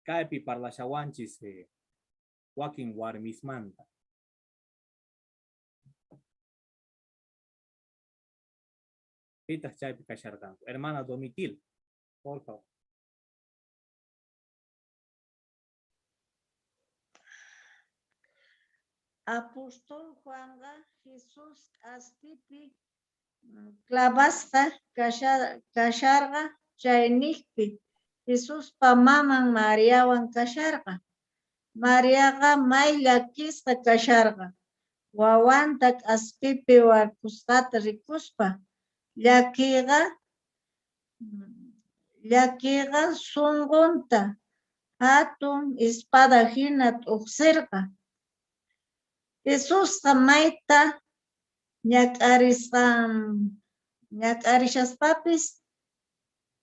Kaypi parlashawanchis wakin warmismanta. Pitas chaypi kasharqanku. Hermana Domitil, por favor.
Apóstol Juanqa Jesús k'aspipi clavasqa kasharqa chayniqpi Jesuspa maman Mariawan kasharqa. Mariaqa may llakisqa kasharqa wawanta k'aspipi warkusqata rikuspa. Llakiyqa sunqunta hatun espada hina t'uqsirqa. Jesusqa mayta ñak'arishaspapis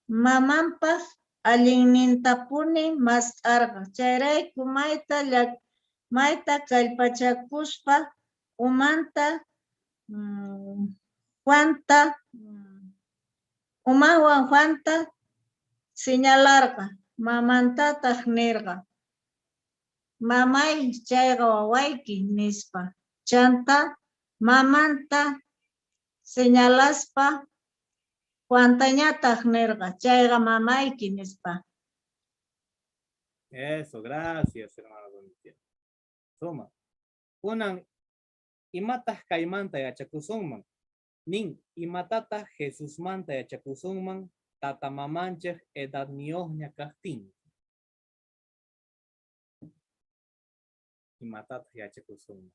mamanpaq allinnintapuni mask'arqa. Chayrayku mayta kallpachakuspa umanta Juanta umanwan Juanta señalarqa, mamantataq nirqa: Mamay, chayqa wawayki, nispa. Chanta mamanta señalaspa Juantañataq nirqa, chayqa mamayki nispa.
Eso, gracias, hermano Domitiano. Suma. Kunan, imataq kaymanta yachakusunman? Nin, imatataq Jesusmanta yachakusunman tata mamanchik edadniyuqña kaqtin? Imatataq yachakusunman?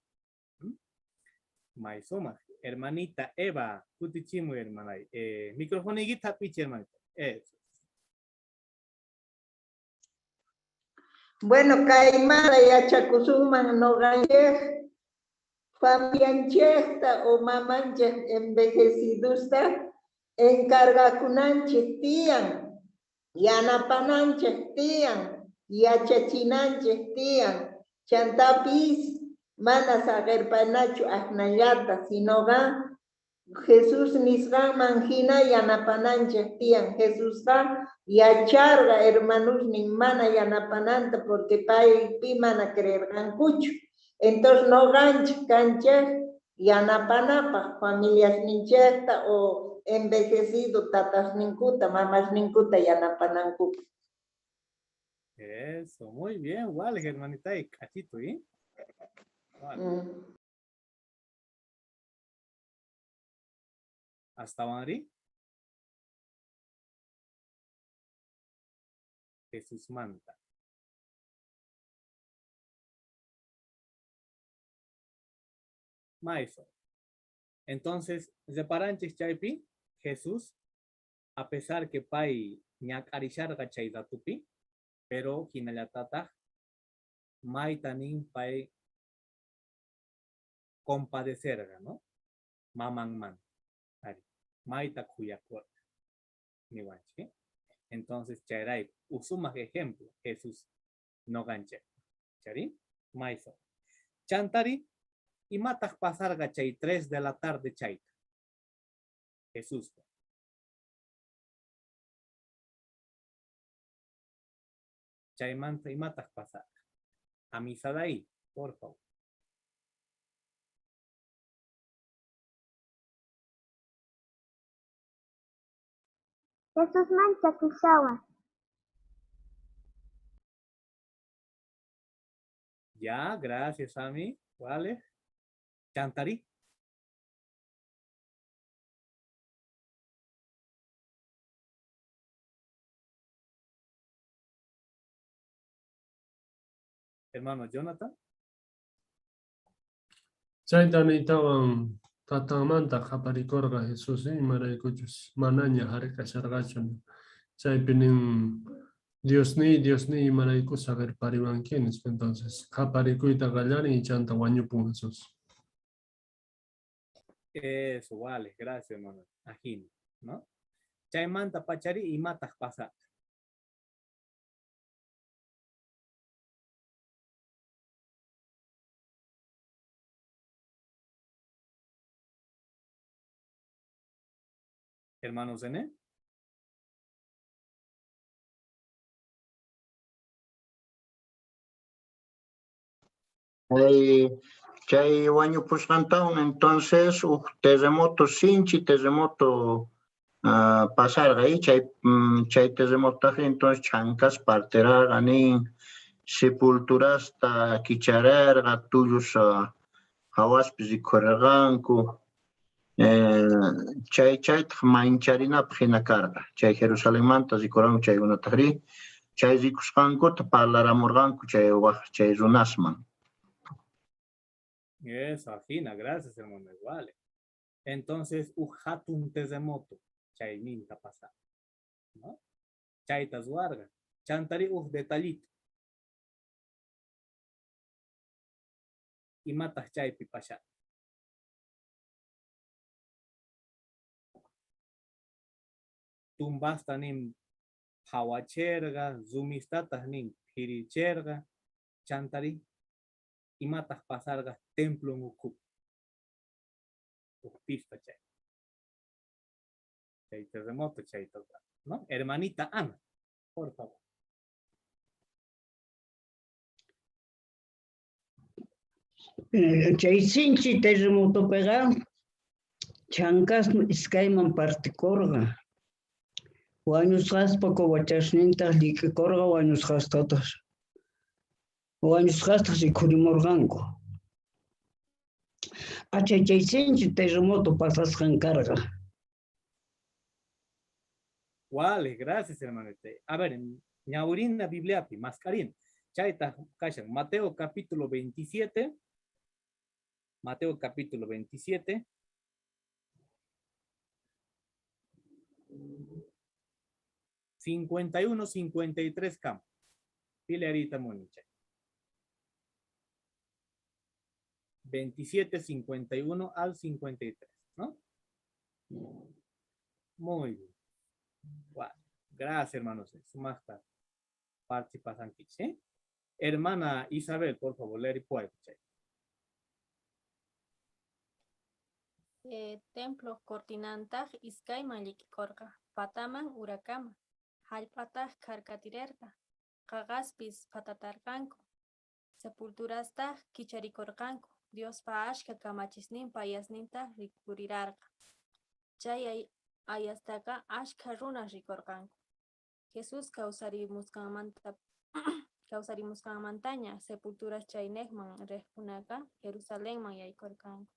May sumaq. Hermanita Eva, kutichimuy, hermanay. Microfonoykita hap'ichi, hermanita. Eso.
Bueno, kaymanta yachakusunman noqanchik familianchikta o mamanchik envejecidosta encargakunanchik tiyan, yanapananchik tiyan, yachachinanchik tiyan, chantapis mana saqirpanachu aknallata, sinoqa Jesús nisqanman hina yanapananchik tiyan. Jesusqa yacharqa hermanusnin mana yanapananta porque paypi mana creerqankuchu. Entonces noqanchik kanchik yanapanapaq familiasninchikta o envejecido tatasninkuta, mamasninkuta yanapanankupaq.
Eso, muy bien, igual, hermanita, y cachito, ¿eh? Vale. Hasta Mari. Jesús manta. Maiso. Entonces, reparanchis chaypi, Jesús, a pesar que pay ñak'arisharqa chay ratupi, pero hinallatataq mayta nin pay compadecerqa, ¿no? Mamanmanta. Ari, mayta khuyakurqa. Niwanchik. Entonces, chayrayku, usumaq ejemplo, Jesús noqanchik. Chari, mayso. Chantari, imataq pasarqa chay 3 de la tarde chayta? Jesús. Chaymanta imataq pasarqa? Amisadai, por favor.
Jesusman chakishawan.
Ya, gracias, Ami. Vale. Chantari. Hermano Jonathan.
Chayta niytawan tatanmanta qhaparikorqa Jesús, imaraykuchus manaña hark'asharqachu. Chaypi nin, Diosniy, Diosniy, imarayku saqerpariwanki nispa. Entonces qhaparikuyta qallarin y chanta wañupun Jesús.
Eso, vale, gracias, hermano. Ajin, ¿no? Chaymanta pachari imataq pasarqa. Hermano Zené.
Chay wañupusqantawan entonces uj terremoto, sinchi terremoto pasarqa y chay terremotaqa entonces chankas parterarqa nin, sepulturasta kichararqa, tullus hawaspi rikhurarqanku. Chaytaq mancharinapaq hina karqa. Chay Jerusalenmanta rikuranku chaykunataqri, chay rikusqankuta parlaramurqanku chay waj, chay runasman.
Eso, ajina, gracias, hermano, igual. Entonces, uj hatun terremoto, chayninta pasar, ¿no? Chayta ruwarqa. Chantari uj detallito. Imataq chaypi pasar. Tumbasta nin phawacherqa, rumistataq nin phiricherqa, chantari imataq pasarqa templo ukhupi. Uj pista chay. Chay terremoto chayta, ¿no? Hermanita Ana, por favor.
Chay sinchi terremotopiqa chhankasmi iskayman partikurqa. Wañusqaspa covachasnintaq llik'ikurqa, wañusqastaq rikhurimurqanku. Achay chay sinchi terremoto pasasqan karqa.
Vale, gracias, hermanita. A ver, ñawirina Bibliapi, mascarina. Chayta kashan, Mateo capítulo 27. Mateo capítulo 27. 51, 53 campo. Pilarita Monicha. 27, 51 al 53, ¿no? Muy bien. Bueno, gracias, hermanos. Sumaqta participasankichis, ¿eh? Hermana Isabel, por favor, leer y puede.
Templo cortinantaq iskayman llik'ikurqa, pataman urakama, hallp'ataq kharkatirerqa, qaqaspis phatatarqanku, sepulturastaq kicharikurqanku, Diospa ashkha kamachisninpa ayasnintaq rikhurirarqa. Chay ayastaqa ashkha runas rikurqanku. Jesús kawsarimusqanmantaña sepulturas chaynejman riqkunaqa Jerusalenman yaykurqanku.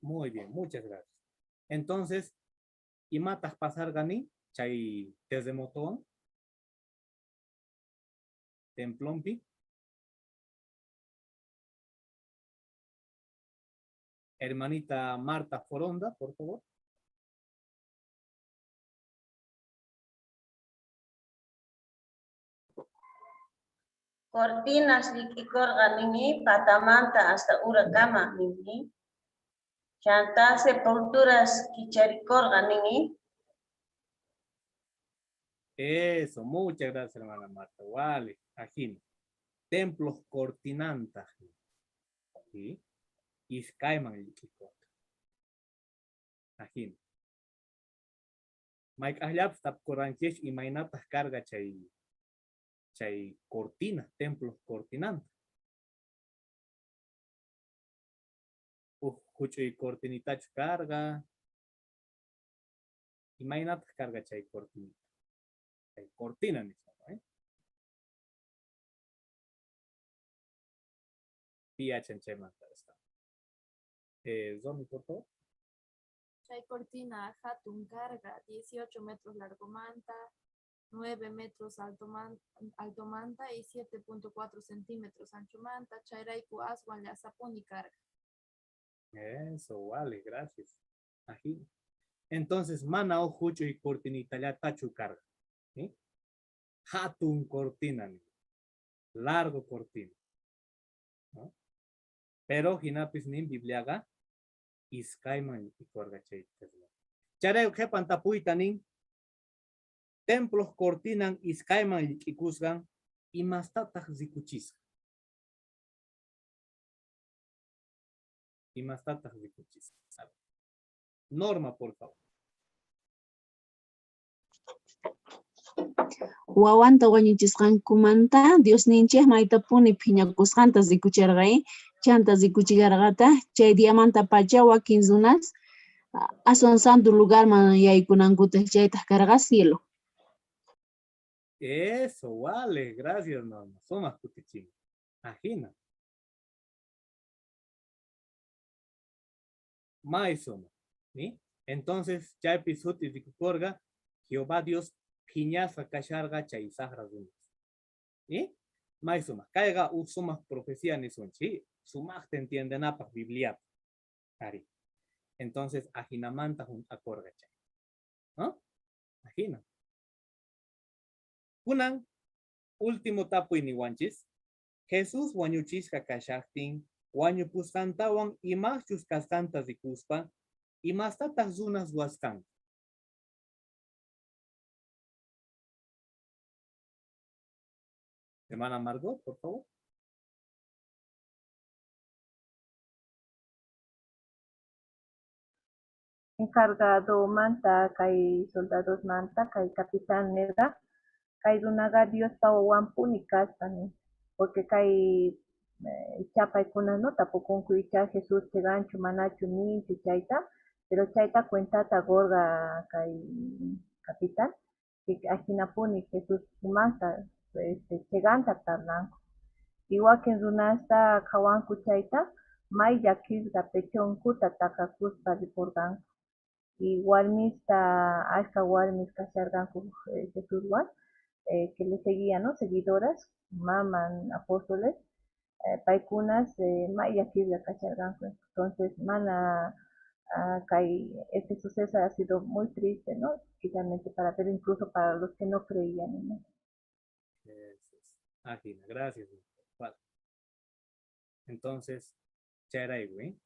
Muy bien, muchas gracias. Entonces, imataq pasarqani chay terremotowan templompi? Hermanita Marta Foronda, por favor.
Cortinas llik'ikurqa nini patamanta hasta urakama nini. Chanta sepulturas kicharikurqa nini.
Eso, muchas gracias, hermana Marta. Vale, ajina. Templos cortinanta. ¿Sí? Iskayman llik'ikurqa. Ajina. Mayk'aqllapis tapukurqanchis imaynataq karqa chay cortina, templos cortinanta. Uj huch'uy cortinitachu karqa. Imaynataq karqa chay cortinita? Chay cortina nispa, ¿eh? Pi yachan chaymanta está. Zomi, por favor.
Chay cortina hatun karqa, 18 metros largomanta, 9 metros altomanta y 7.4 centímetros anchomanta, chayrayku aswan llasapuni karqa.
Eso, vale, gracias. Ají. Entonces, mana uj huch'uy cortinitallatachu karqa. ¿Sí? Hatun cortina, largo cortina, ¿no? Pero hinapis nin Bibliaqa iskayman llik'ikurqa chay terremoto. Chayrayku qhipan tapuyta nin, templos cortinan iskayman llik'ikusqan, imastataq rikuchisqa? Imastataq rikuchisqa? Norma, por favor.
Wawanta wañuchisqankumanta Diosninchik maytapuni phiñakusqanta rikuchirqa, chanta rikuchillarqataq chay diamantapacha wakin runas aswan santo lugarman yaykunankuta, chaytaq karqa cielo.
Eso, vale, gracias, Norma. Sumaq kutichin. Ajina. May sumaq, ¿sí? Entonces, chaypi suti rikukurqa, Jehová Dios phiñasqa kasharqa chay saqra runas. ¿Sí? May sumaq. Kayqa uj sumaq profecía nisunchik, ¿sí? Sumaqta entiendenapaq Bibliapi. Ari. Entonces, ajinamanta junt'akurqa chay, ¿no? Ajina. Kunan, último tapuy niwanchis. Jesús wañuchisqa kashaqtin, wañupusqantawan imachus kasqanta rikuspa, imastataq runas ruwasqanku? Hermana Margot, por favor.
Encargado manta, kay soldados manta, kay capitán nerqa, kay runaqa Diospa wawanpuni kaspa nin, porque kay Icha paykuna, no, tapukunku icha Jesús chiqanchu manachu ninchu chayta, pero chayta cuentata qurqa kay capitán, que ajinapuni Jesús sumaqta chiqanta parlanku. Y wakin runasta qhawanku chayta, may llakisqa pechonkuta takakuspa ripurqanku. Y warmista, ashka warmis kasharqanku Jesuswan, que le seguían, ¿no? Seguidoras, maman, apóstoles, paykunas may llakisqa kasharqanku. Entonces, mana kay este suceso ha sido muy triste, ¿no? Especialmente para, pero incluso para los que no creían en él.
Eso es. Ajina, gracias. Vale. Entonces, chayrayku, ¿eh?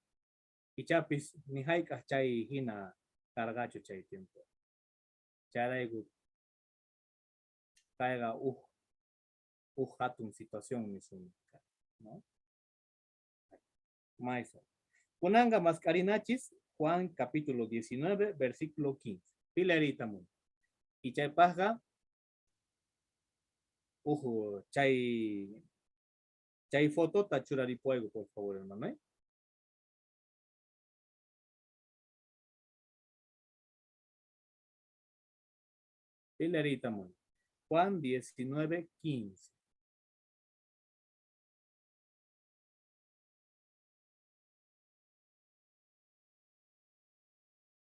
Ichapis ni hayk'aq chay hina karqachu chay tiempo. Chayrayku kayqa uj hatun situación nisun, ¿no? Mayso. Kunanqa mask'arinachis Juan capítulo 19, versículo 15. Pilarita mun. Y chaypaqqa uj chay fotota churaripuayku, por favor, hermano, ¿eh? Pilarita mun. Juan 19, 15.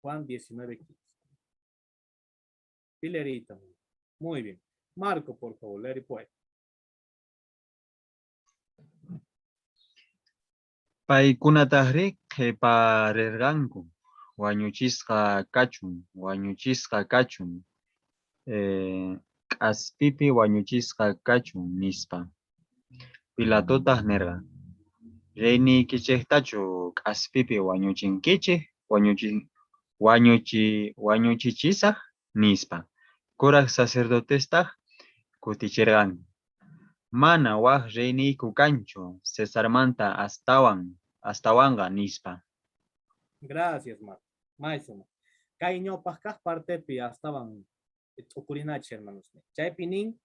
Juan 19, 15. Pilarita. Muy bien. Marco, por favor, leer y puede.
Paykunataqri qhiparirqanku, wañuchisqa kachun, wañuchisqa kachun, k'aspipi wañuchisqa kachun, nispa. Pilatotaq nirqa, reyniykichiktachu k'aspipi wañuchinkichik, wañuchichisaq, nispa. Kuraq sacerdotestaq kutichirqanku, mana wak reyniyku kanchu, Cesarmanta astawanqa, nispa.
Gracias, Marco. Maysuma. Kay ñawpaq kaq partepi astawan t'ukurinachi, hermanos. Chaypi nin,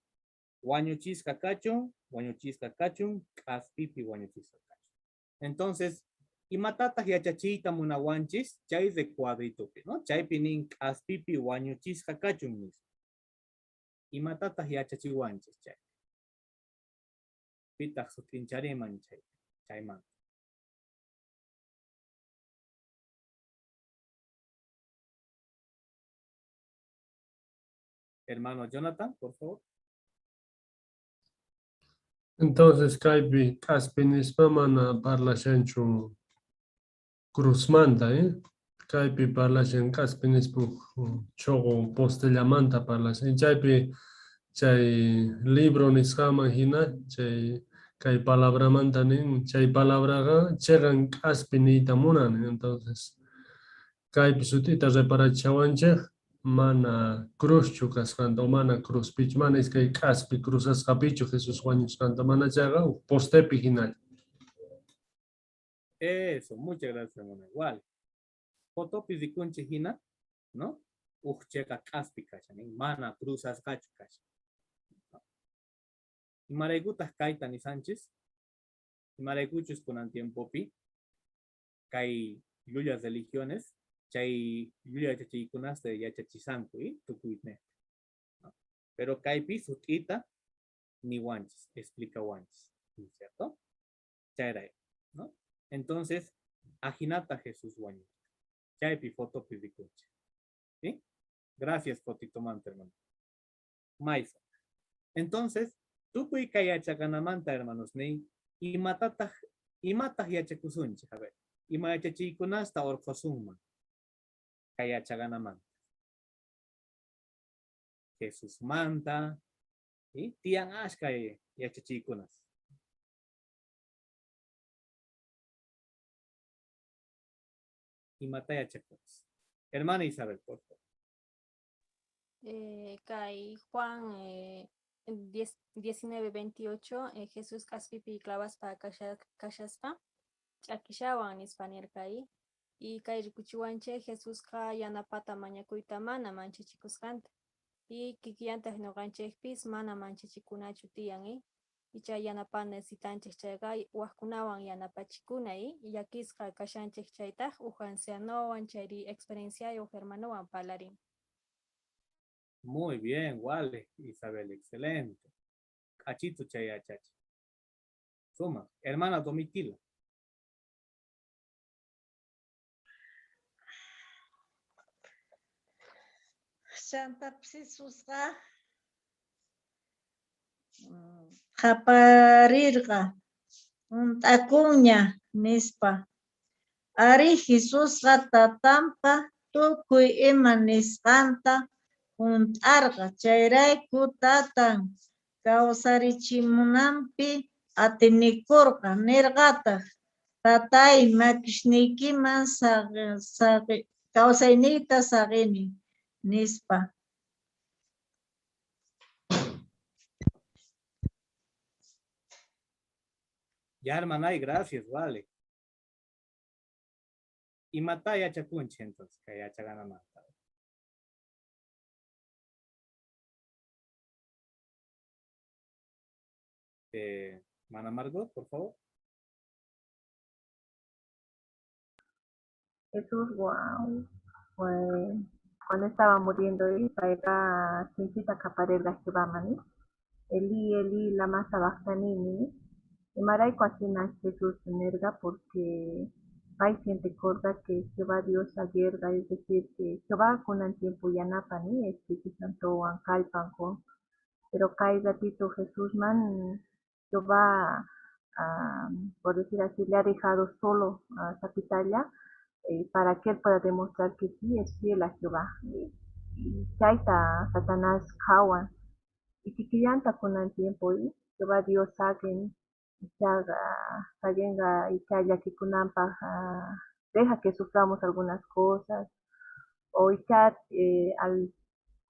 wañuchisqa kachun, wañuchisqa kachun, k'aspipi wañuchisqa kachun. Entonces, imatataq yachachiyta munawanchis chay recuadritopi, ¿no? Chaypi nin, k'aspipi wañuchisqa kachun, nispa. Imatataq yachachiwanchis chay? Pitaq sut'inchariman chayman. Hermano Jonathan, por favor.
Entonces, kaypi k'aspi nispa mana parlashanchu cruzmanta, ¿eh? Kaypi parlashan k'aspi nispa ch'uqu postellamanta parlashan. Chaypi chay libro nisqaman hina chay kay palabramanta nin, chay palabraqa chiqan k'aspi niyta munan. Entonces, kaypi sut'ita reparachiwanchik mana cruzchu kasqanta o mana cruzpichu, mana iskay k'aspi cruzasqapichu Jesús wañusqanta, mana chayqa uj postepi hinalla.
Eso, muchas gracias, hermano. Igual. Fotopi rikunchik hina, ¿no? Uj cheka k'aspi kashan, mana cruzasqachu kashan. Imaraykutaq kayta nisanchis? Imaraykuchus kunan tiempopi kay llulla religiones, chay llulla yachachiykunasta yachachisanku, ¿eh? Tukuyne, ¿no? Pero kaypi sut'ita niwanchis, explicawanchis, ¿no es cierto? Chayray, ¿no? Entonces, ajinata Jesús wañurqa. Chaypi fotopi rikunchik. ¿Sí? Gracias, fotito manta, hermano. Maisa. Entonces, tukuy kay yachaqanamanta, hermanos, ni imataq yachakusunchik, a ver, ima yachachiykunasta urqhusunman kay yachaqanamanta. Jesusmanta, ¿sí? Tiyan ashka yachachiykunas. Imata yachakunas. Hermana Isabel, por favor.
Kay Juan 19, 28, Jesús k'aspipi clavaspa kashaspa, ch'akishawan nispa nirqa, y kay rikuchiwanchik Jesusqa yanapata mañakuyta mana manchachikusqanta. Y kikillantaq ñuqanchikpis mana manchachikunachu tiyan, Icha yanapa necesitanchej chayqa wajkunawan yanapachikuna, llakisqa kashanchej chaytaj uj ancianowan chayri experienciayoj hermanowan parlarin.
Muy bien, Wale, Isabel, excelente. K'achitu chay yachachi. Suma. Hermana Domitila.
Chantapis Jesusqa qhaparerqa, Junt'akunña, nispa. Arí, Jesusqa Tatanpa tukuy ima nisqanta junt'arqa, chayrayku Tatan kawsarichimunanpi atienekorqa, nerqataj: Tatáy, makisniykiman kawsayniyta saqeni, nispa.
Ya, hermanay, gracias, vale. Imatá yachakunchej entonces, kay yachaqanamanta. Mana Margot, por favor.
Jesús, wow, cuando estaba muriendo, payqa sinchita qaparerqa Jehovaman, Elí, Elí, lama sabachthani, ni. Imarayku ajina Jesús nerqa porque pay sientekorqa que Jehová Dios saqerqa, es decir, que Jehová kunan tiempo yanapan, Espíritu Santowan kallpan qun, pero kay ratito Jesusman Jehová, por decir así, le ha dejado solo a sapitalla para que él pueda demostrar que sí es fiel a Jehová. Y chayta Satanás qhawan. Y kikillanta kunan tiempo, Jehová Dios saqen, ichaqa saqenqa icha llakikunanpaq, deja que suframos algunas cosas, o icha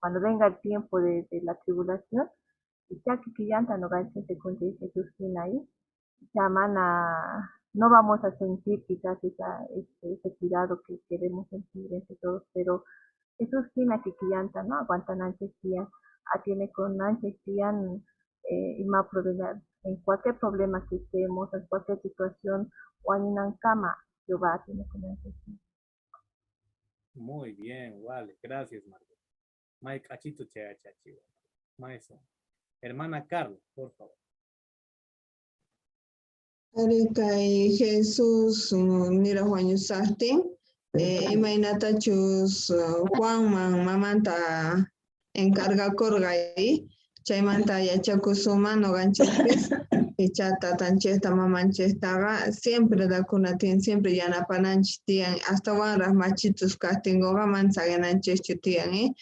cuando venga el tiempo de la tribulación, icha kikillanta noqanchik sientekunchik Jesús hina ahí, icha mana, no vamos a sentir quizás ese cuidado que queremos sentir entre todos, pero Jesús hina kikillanta, ¿no? Aguantananchik tiyan, atienekunanchik tiyan, ima problema, en cualquier problema que estemos, en cualquier situación, wañunankama Jehová atienekunanchik tiyan.
Muy bien, vale, gracias, Margot. May k'achitu chay yachachiy. Maestro. Hermana Carla, por favor.
Arí kay Jesús niraj wañusaqtin, imaynatachus Juanman mamanta encargakorqa, chaymanta yachakusunman noqanchikpis, icha tatanchikta mamanchiktaqa siempre dakuna tiyan, siempre yanapananchik tiyan, astawanraq machitus kaqtinkuqa mana saqinanchikchu tiyan,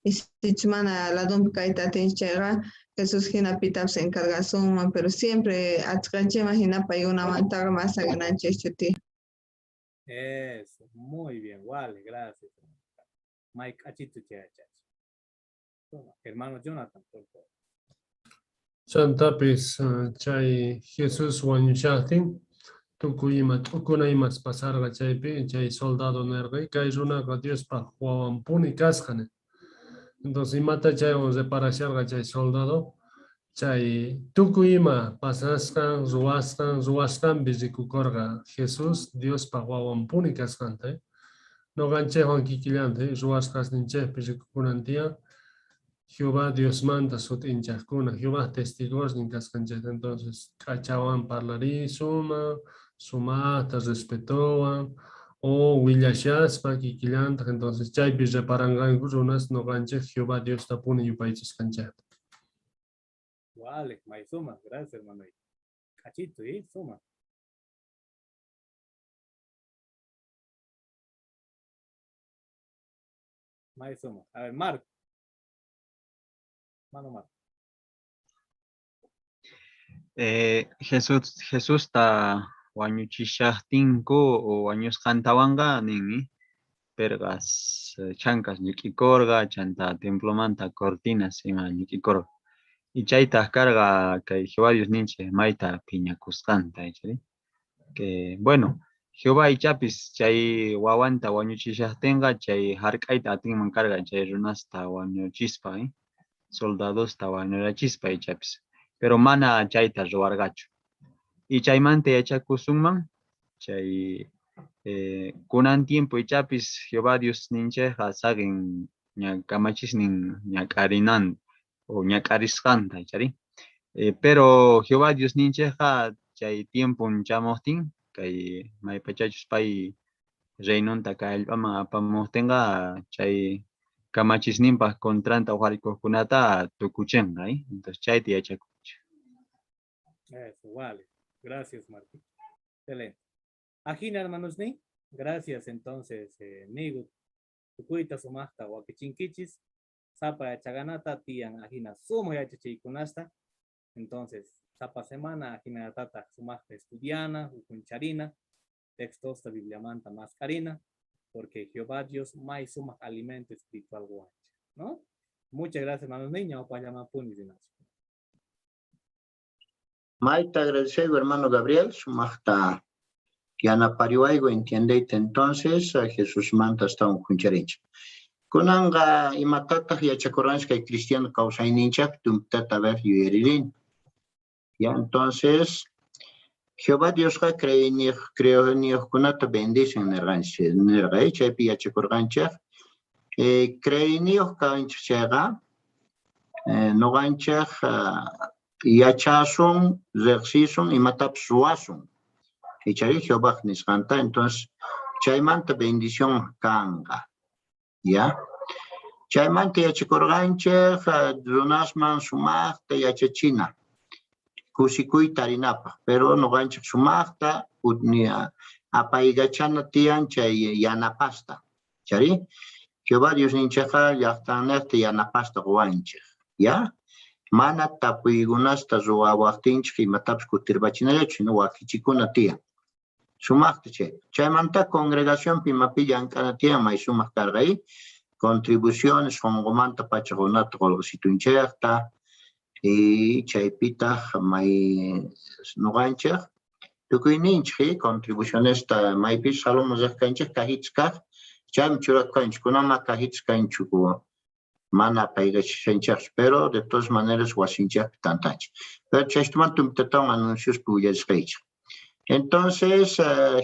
Y sichus mana ladunpi kayta atinchik chayqa, Jesús hina pitapis encargasunman, pero siempre atisqanchikman hina paykunamantaqa mana saqinanchikchu tiyan.
Eso, muy bien, vale, gracias. May k'achitu chay yachachi. Hermano Jonathan, por favor.
Chantapis chay Jesús wañushaqtin, tukuy ima t'ukuna imas pasarqa chaypi, chay soldado nerqa, kay runaqa Diospaq wawanpuni kasqa nin. Entonces imata chaywan reparasharqa chay soldado, chay tukuy ima pasasqan, ruwasqan, ruwasqanpi rikukorqa Jesús Diospaq wawanpuni kasqanta. Noqanchikwan kikillanta, ruwasqasninchikpi rikukunan tiyan, Jehová Diosmanta sut'inchaqkuna, Jehová testigosnin kasqanchikta. Entonces k'achawan parlarisunman, sumaqta respetowan, o willashaspa kikillantaq, entonces chaypi reparanqanku runas noqanchik Jehová Diostapuni yupaychasqanchikta.
Vale, may suma, gracias hermano. K'achitu, suma. May suma. A ver, Marco. Mano Marco.
Jesusta wañuchishaqtinku o wañusqantawanqa ninmi, perqas chankas llik'ikorqa, chanta templomanta cortinas ima llik'ikorqa. Y chaytaq karqa kay Jehová Diosninchik mayta phiñakusqanta, ichari. Que bueno, Jehová ichapis chay wawanta wañuchishaqtinqa chay hark'ayta atinman karqa chay runasta wañuchispa, soldadosta wañurachispa ichapis. Pero mana chayta ruwarqachu. Y chaymanta yachakusunman chay kunan tiempo ichapis Jehová Diosninchikqa saqin ña kamachisnin ñak'arinan o ñak'arisqanta, ichari. Pero Jehová Diosninchikqa chay tiempon chamuqtin kay maypachachus pay reinonta kay allpaman apamuqtinqa chay kamachisninpaq contranta uqharikuqkunata tukuchinqa, ¿eh? Entonces chayta yachakunchik.
Eso, vale. Gracias, Martín. Excelente. Ajina, hermanos, ni. Gracias, entonces, nigu. Tukuyta sumaqta wakichinkichis. Sapa yachaganata tiyan ajina sumaq yachachiykunasta. Entonces, sapa semana ajinatataq sumaqta estudiana, ukuncharina, textosta Bibliamanta maskarina, porque Jehová Dios may sumaq alimento espiritual quwanchik, ¿no? Muchas gracias, hermanos niña, puni rinachik.
Mayta agradecego, hermano Gabriel, sumaqta yanapariwayku entiendeyta entonces a Jesusmanta astawan ukhuncharinchik. Kunanqa imatataq yachakurqanchik kay cristiano kawsayninchikpi tumpitata a ver yuyaririn. Ya, entonces, Jehová Diosqa creeyniyuqkunata bendicen nirqanchik, nirqa, chaypi yachakurqanchik. Creeyniyuq kanchik chayqa, nuqanchik yachasun, riqsisun, imatapis ruwasun. Ichari Jehová nisqanta, entonces, chaymanta bendición kanqa. Ya. Chaymanta yachakurqanchik runasman sumaqta yachachina. Kusikuyta tarinapaq, pero nuqanchik sumaqta apaykachana tiyan chay yanapasta. Chari Jehová Diosninchikqa llaqtanniqta yanapasta quwanchik. Ya? Mana tapuykunasta ruwawaqtinchik imatapis kutirpachinallachu, sino wakichikuna tiyan. Sumaqta chay. Chaymanta congregacionpi imapi llank'ana tiyan may sumaq karqa, contribuciones sunqumanta pacha qunata qullqisitunchikta y chaypitaq may nuqanchik tukuyninchik contribucionesta maypis salón riq kanchik cajitas kaq chaymi churakukanchik kunan cajitas kanchu mana apaykachishanchikchu, pero de todas maneras wasinchikpi tantanchik. Pero chayshtumanta tumpitatawan anunciospi willarisqaychik. Entonces,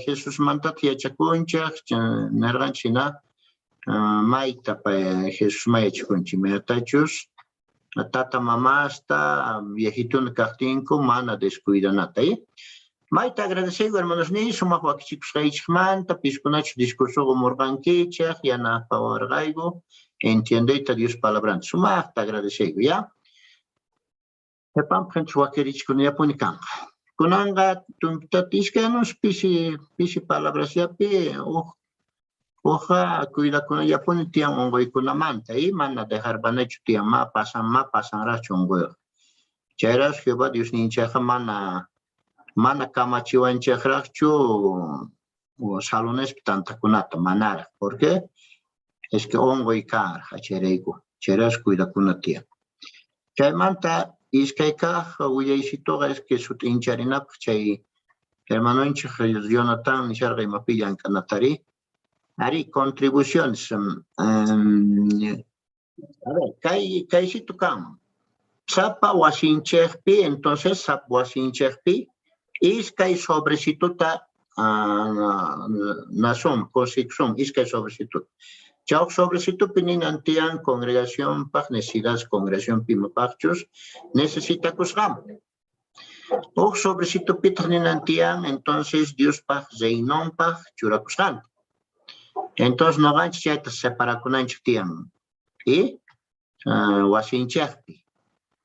Jesusmantata yachakunchik, nirqanchik hina mayta Jesusman yachakunchik, imaynatachus tata mamasta viejituna kaqtinku mana descuidanata. Mayta agradecego, hermanos ni sumaq wakichikusqaychikmanta, piskunachu discurso qumurqankichik, yanapawarqayku, entiendeyta Dios palabranta. Sumaqta agradecego, ya? Qhipanpaq wakirichikunallapuni kanqa. Kunanqa tumpitata iskay anuncio pisi pisi palabrasllapi uj uqa cuidakunallapuni tiyan unquykunamanta y mana dejarpanachu tiyan ma pasan ma pasanraqchu unquyqa. Chayraq Jehová Diosninchikqa mana mana kamachiwanchikraqchu salonespi tantakunata manaraq, porque es que unquy karqa chayrayku, chayraq cuidakuna tiyan. Chaymanta iskay kaq willaysituqa es que sut'incharinapaq chay hermanonchik Jonathan nisharqa imapi llank'anatari. Ari, contribuciones. A ver, kay kaysitu kanman. Sapa wasinchikpi, entonces sapa wasinchikpi iskay sobrecituta nasum, consigsun, iskay sobrecituta. Chawq sobrecitupi ninan tiyan congregacionpaq necesidades congregacionpi imapaqchus necesitakusqanpaq. Uj sobrecitupitaq ninan tiyan entonces Diospaq reinonpaq churakusqanta. Entonces nuqanchik chayta separakunanchik tiyan. Y wasinchikpi.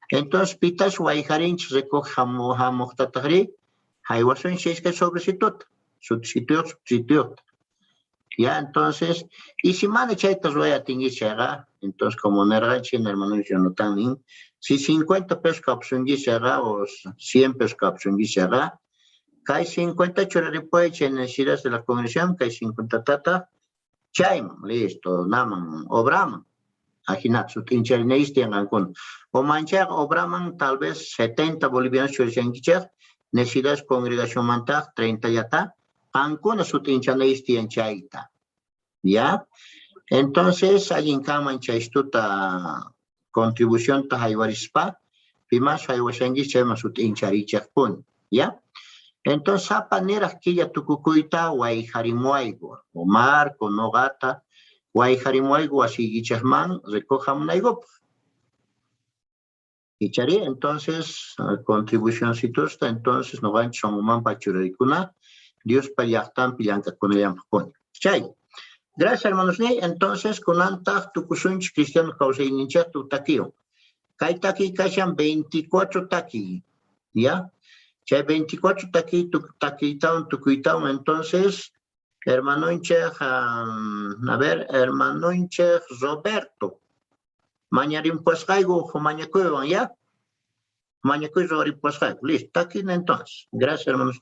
Entonces pitas wayjarinchik recoge hamuqtataqri haywasunchik iskay sobrecituta, sutisituyuq, sutisituyuqta. Ya, entonces, y si mana chayta ruway atinkichik chayqa, entonces como nirqanchik hermano Jonathan nin, si 50 pesos kapusunkichik chayqa o 100 pesos kapusunkichik chayqa, kay 50 churaripuway chay necesidades de la congregación, kay 50 tata chayman, listo, naman, obraman. Ajinata sut'incharinaychik tiyanqankuna. O manchayqa obraman tal vez 70 bolivianos churashankichik, necesidades congregacionmantaq 30 llata, qankuna sut'inchanaychik tiyan chayta. ¿Ya? Entonces, allin kanman chaystuta contribucionta haywarispa, Pimas haywashanchis chayman sut'incharichaqpuni, ¿ya? Entonces, sapa niraq killa tukukuyta wayharimuwayku, o Marco, noqata, wayharimuwayku wasiykichaqman recojamunaykupaq. Ichari, entonces, contribucioncitosta, entonces, noqanchis sunqumanpa churaykuna, Diospa llaqtanpi llank'akunallanpaqpuni. Chay. Gracias, hermanos. Entonces, kunantaq tukusunchik cristiano kawsayninchikta takiwan. Kay taki kashan 24 taki, ¿ya? Chay 24 taki takiytawan tukuytawan, entonces, hermanonchik, a ver, hermanonchik Roberto, mañarimpuasqayku mañakuywan, ¿ya? Mañakuy ruwaripuasqayku. Listo, takin entonces. Gracias, hermanos.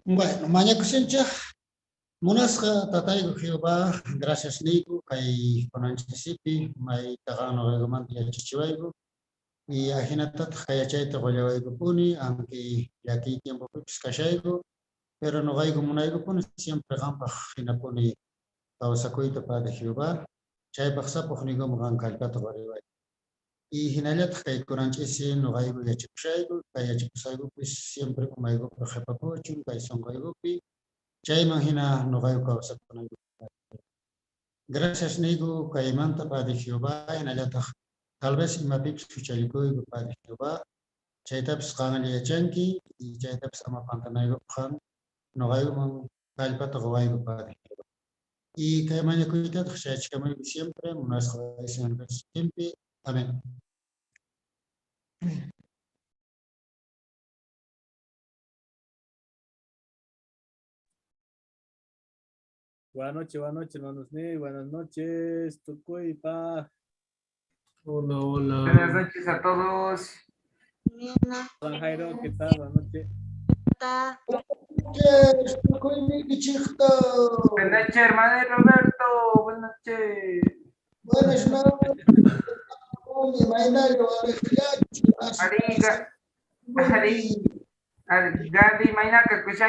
Bueno, mañakusunchik munasqa tatayku Jehová, gracias niyku kay kunanchisipi maytaqa nuqaykumanta yachachiwayku y ajinatataq kay yachayta qullawaykupuni, aunque llakiy tiempopipis kashayku, pero nuqayku munaykupuni siempre qampaq hinapuni kawsakuyta Padre Jehová, chaypaq sapaq niykuman qan kallpata quriwayku. Y hinallataq kay kunanchisi nuqayku yachakushayku, kay yachakushaykupis siempre umaykupi qhipakuchun, kay sunqaykupi, chayman hina nuqayku kawsakunayku. Gracias niyku kaymanta Padre Jehová, hinallataq tal vez imapipis huchallikuyku Padre Jehová, chaytapis qanlla yachanki y chaytapis ama pantanaykupaq qan nuqaykuman kallpata quwayku Padre Jehová. Y kay mañakuytataq chayachikamayku siempre munasqa sutinpi. Amén.
Buenas noches, hermanos. Buenas noches, Tucuypa.
Hola, hola.
Buenas noches a todos.
Juan Jairo, ¿qué tal? Buenas noches.
Buenas noches, hermano Roberto. Buenas noches.
Buenas noches. Imaynalla walejllachu.
Ari, Ari, Ari, Gaby, imayna kakushanki?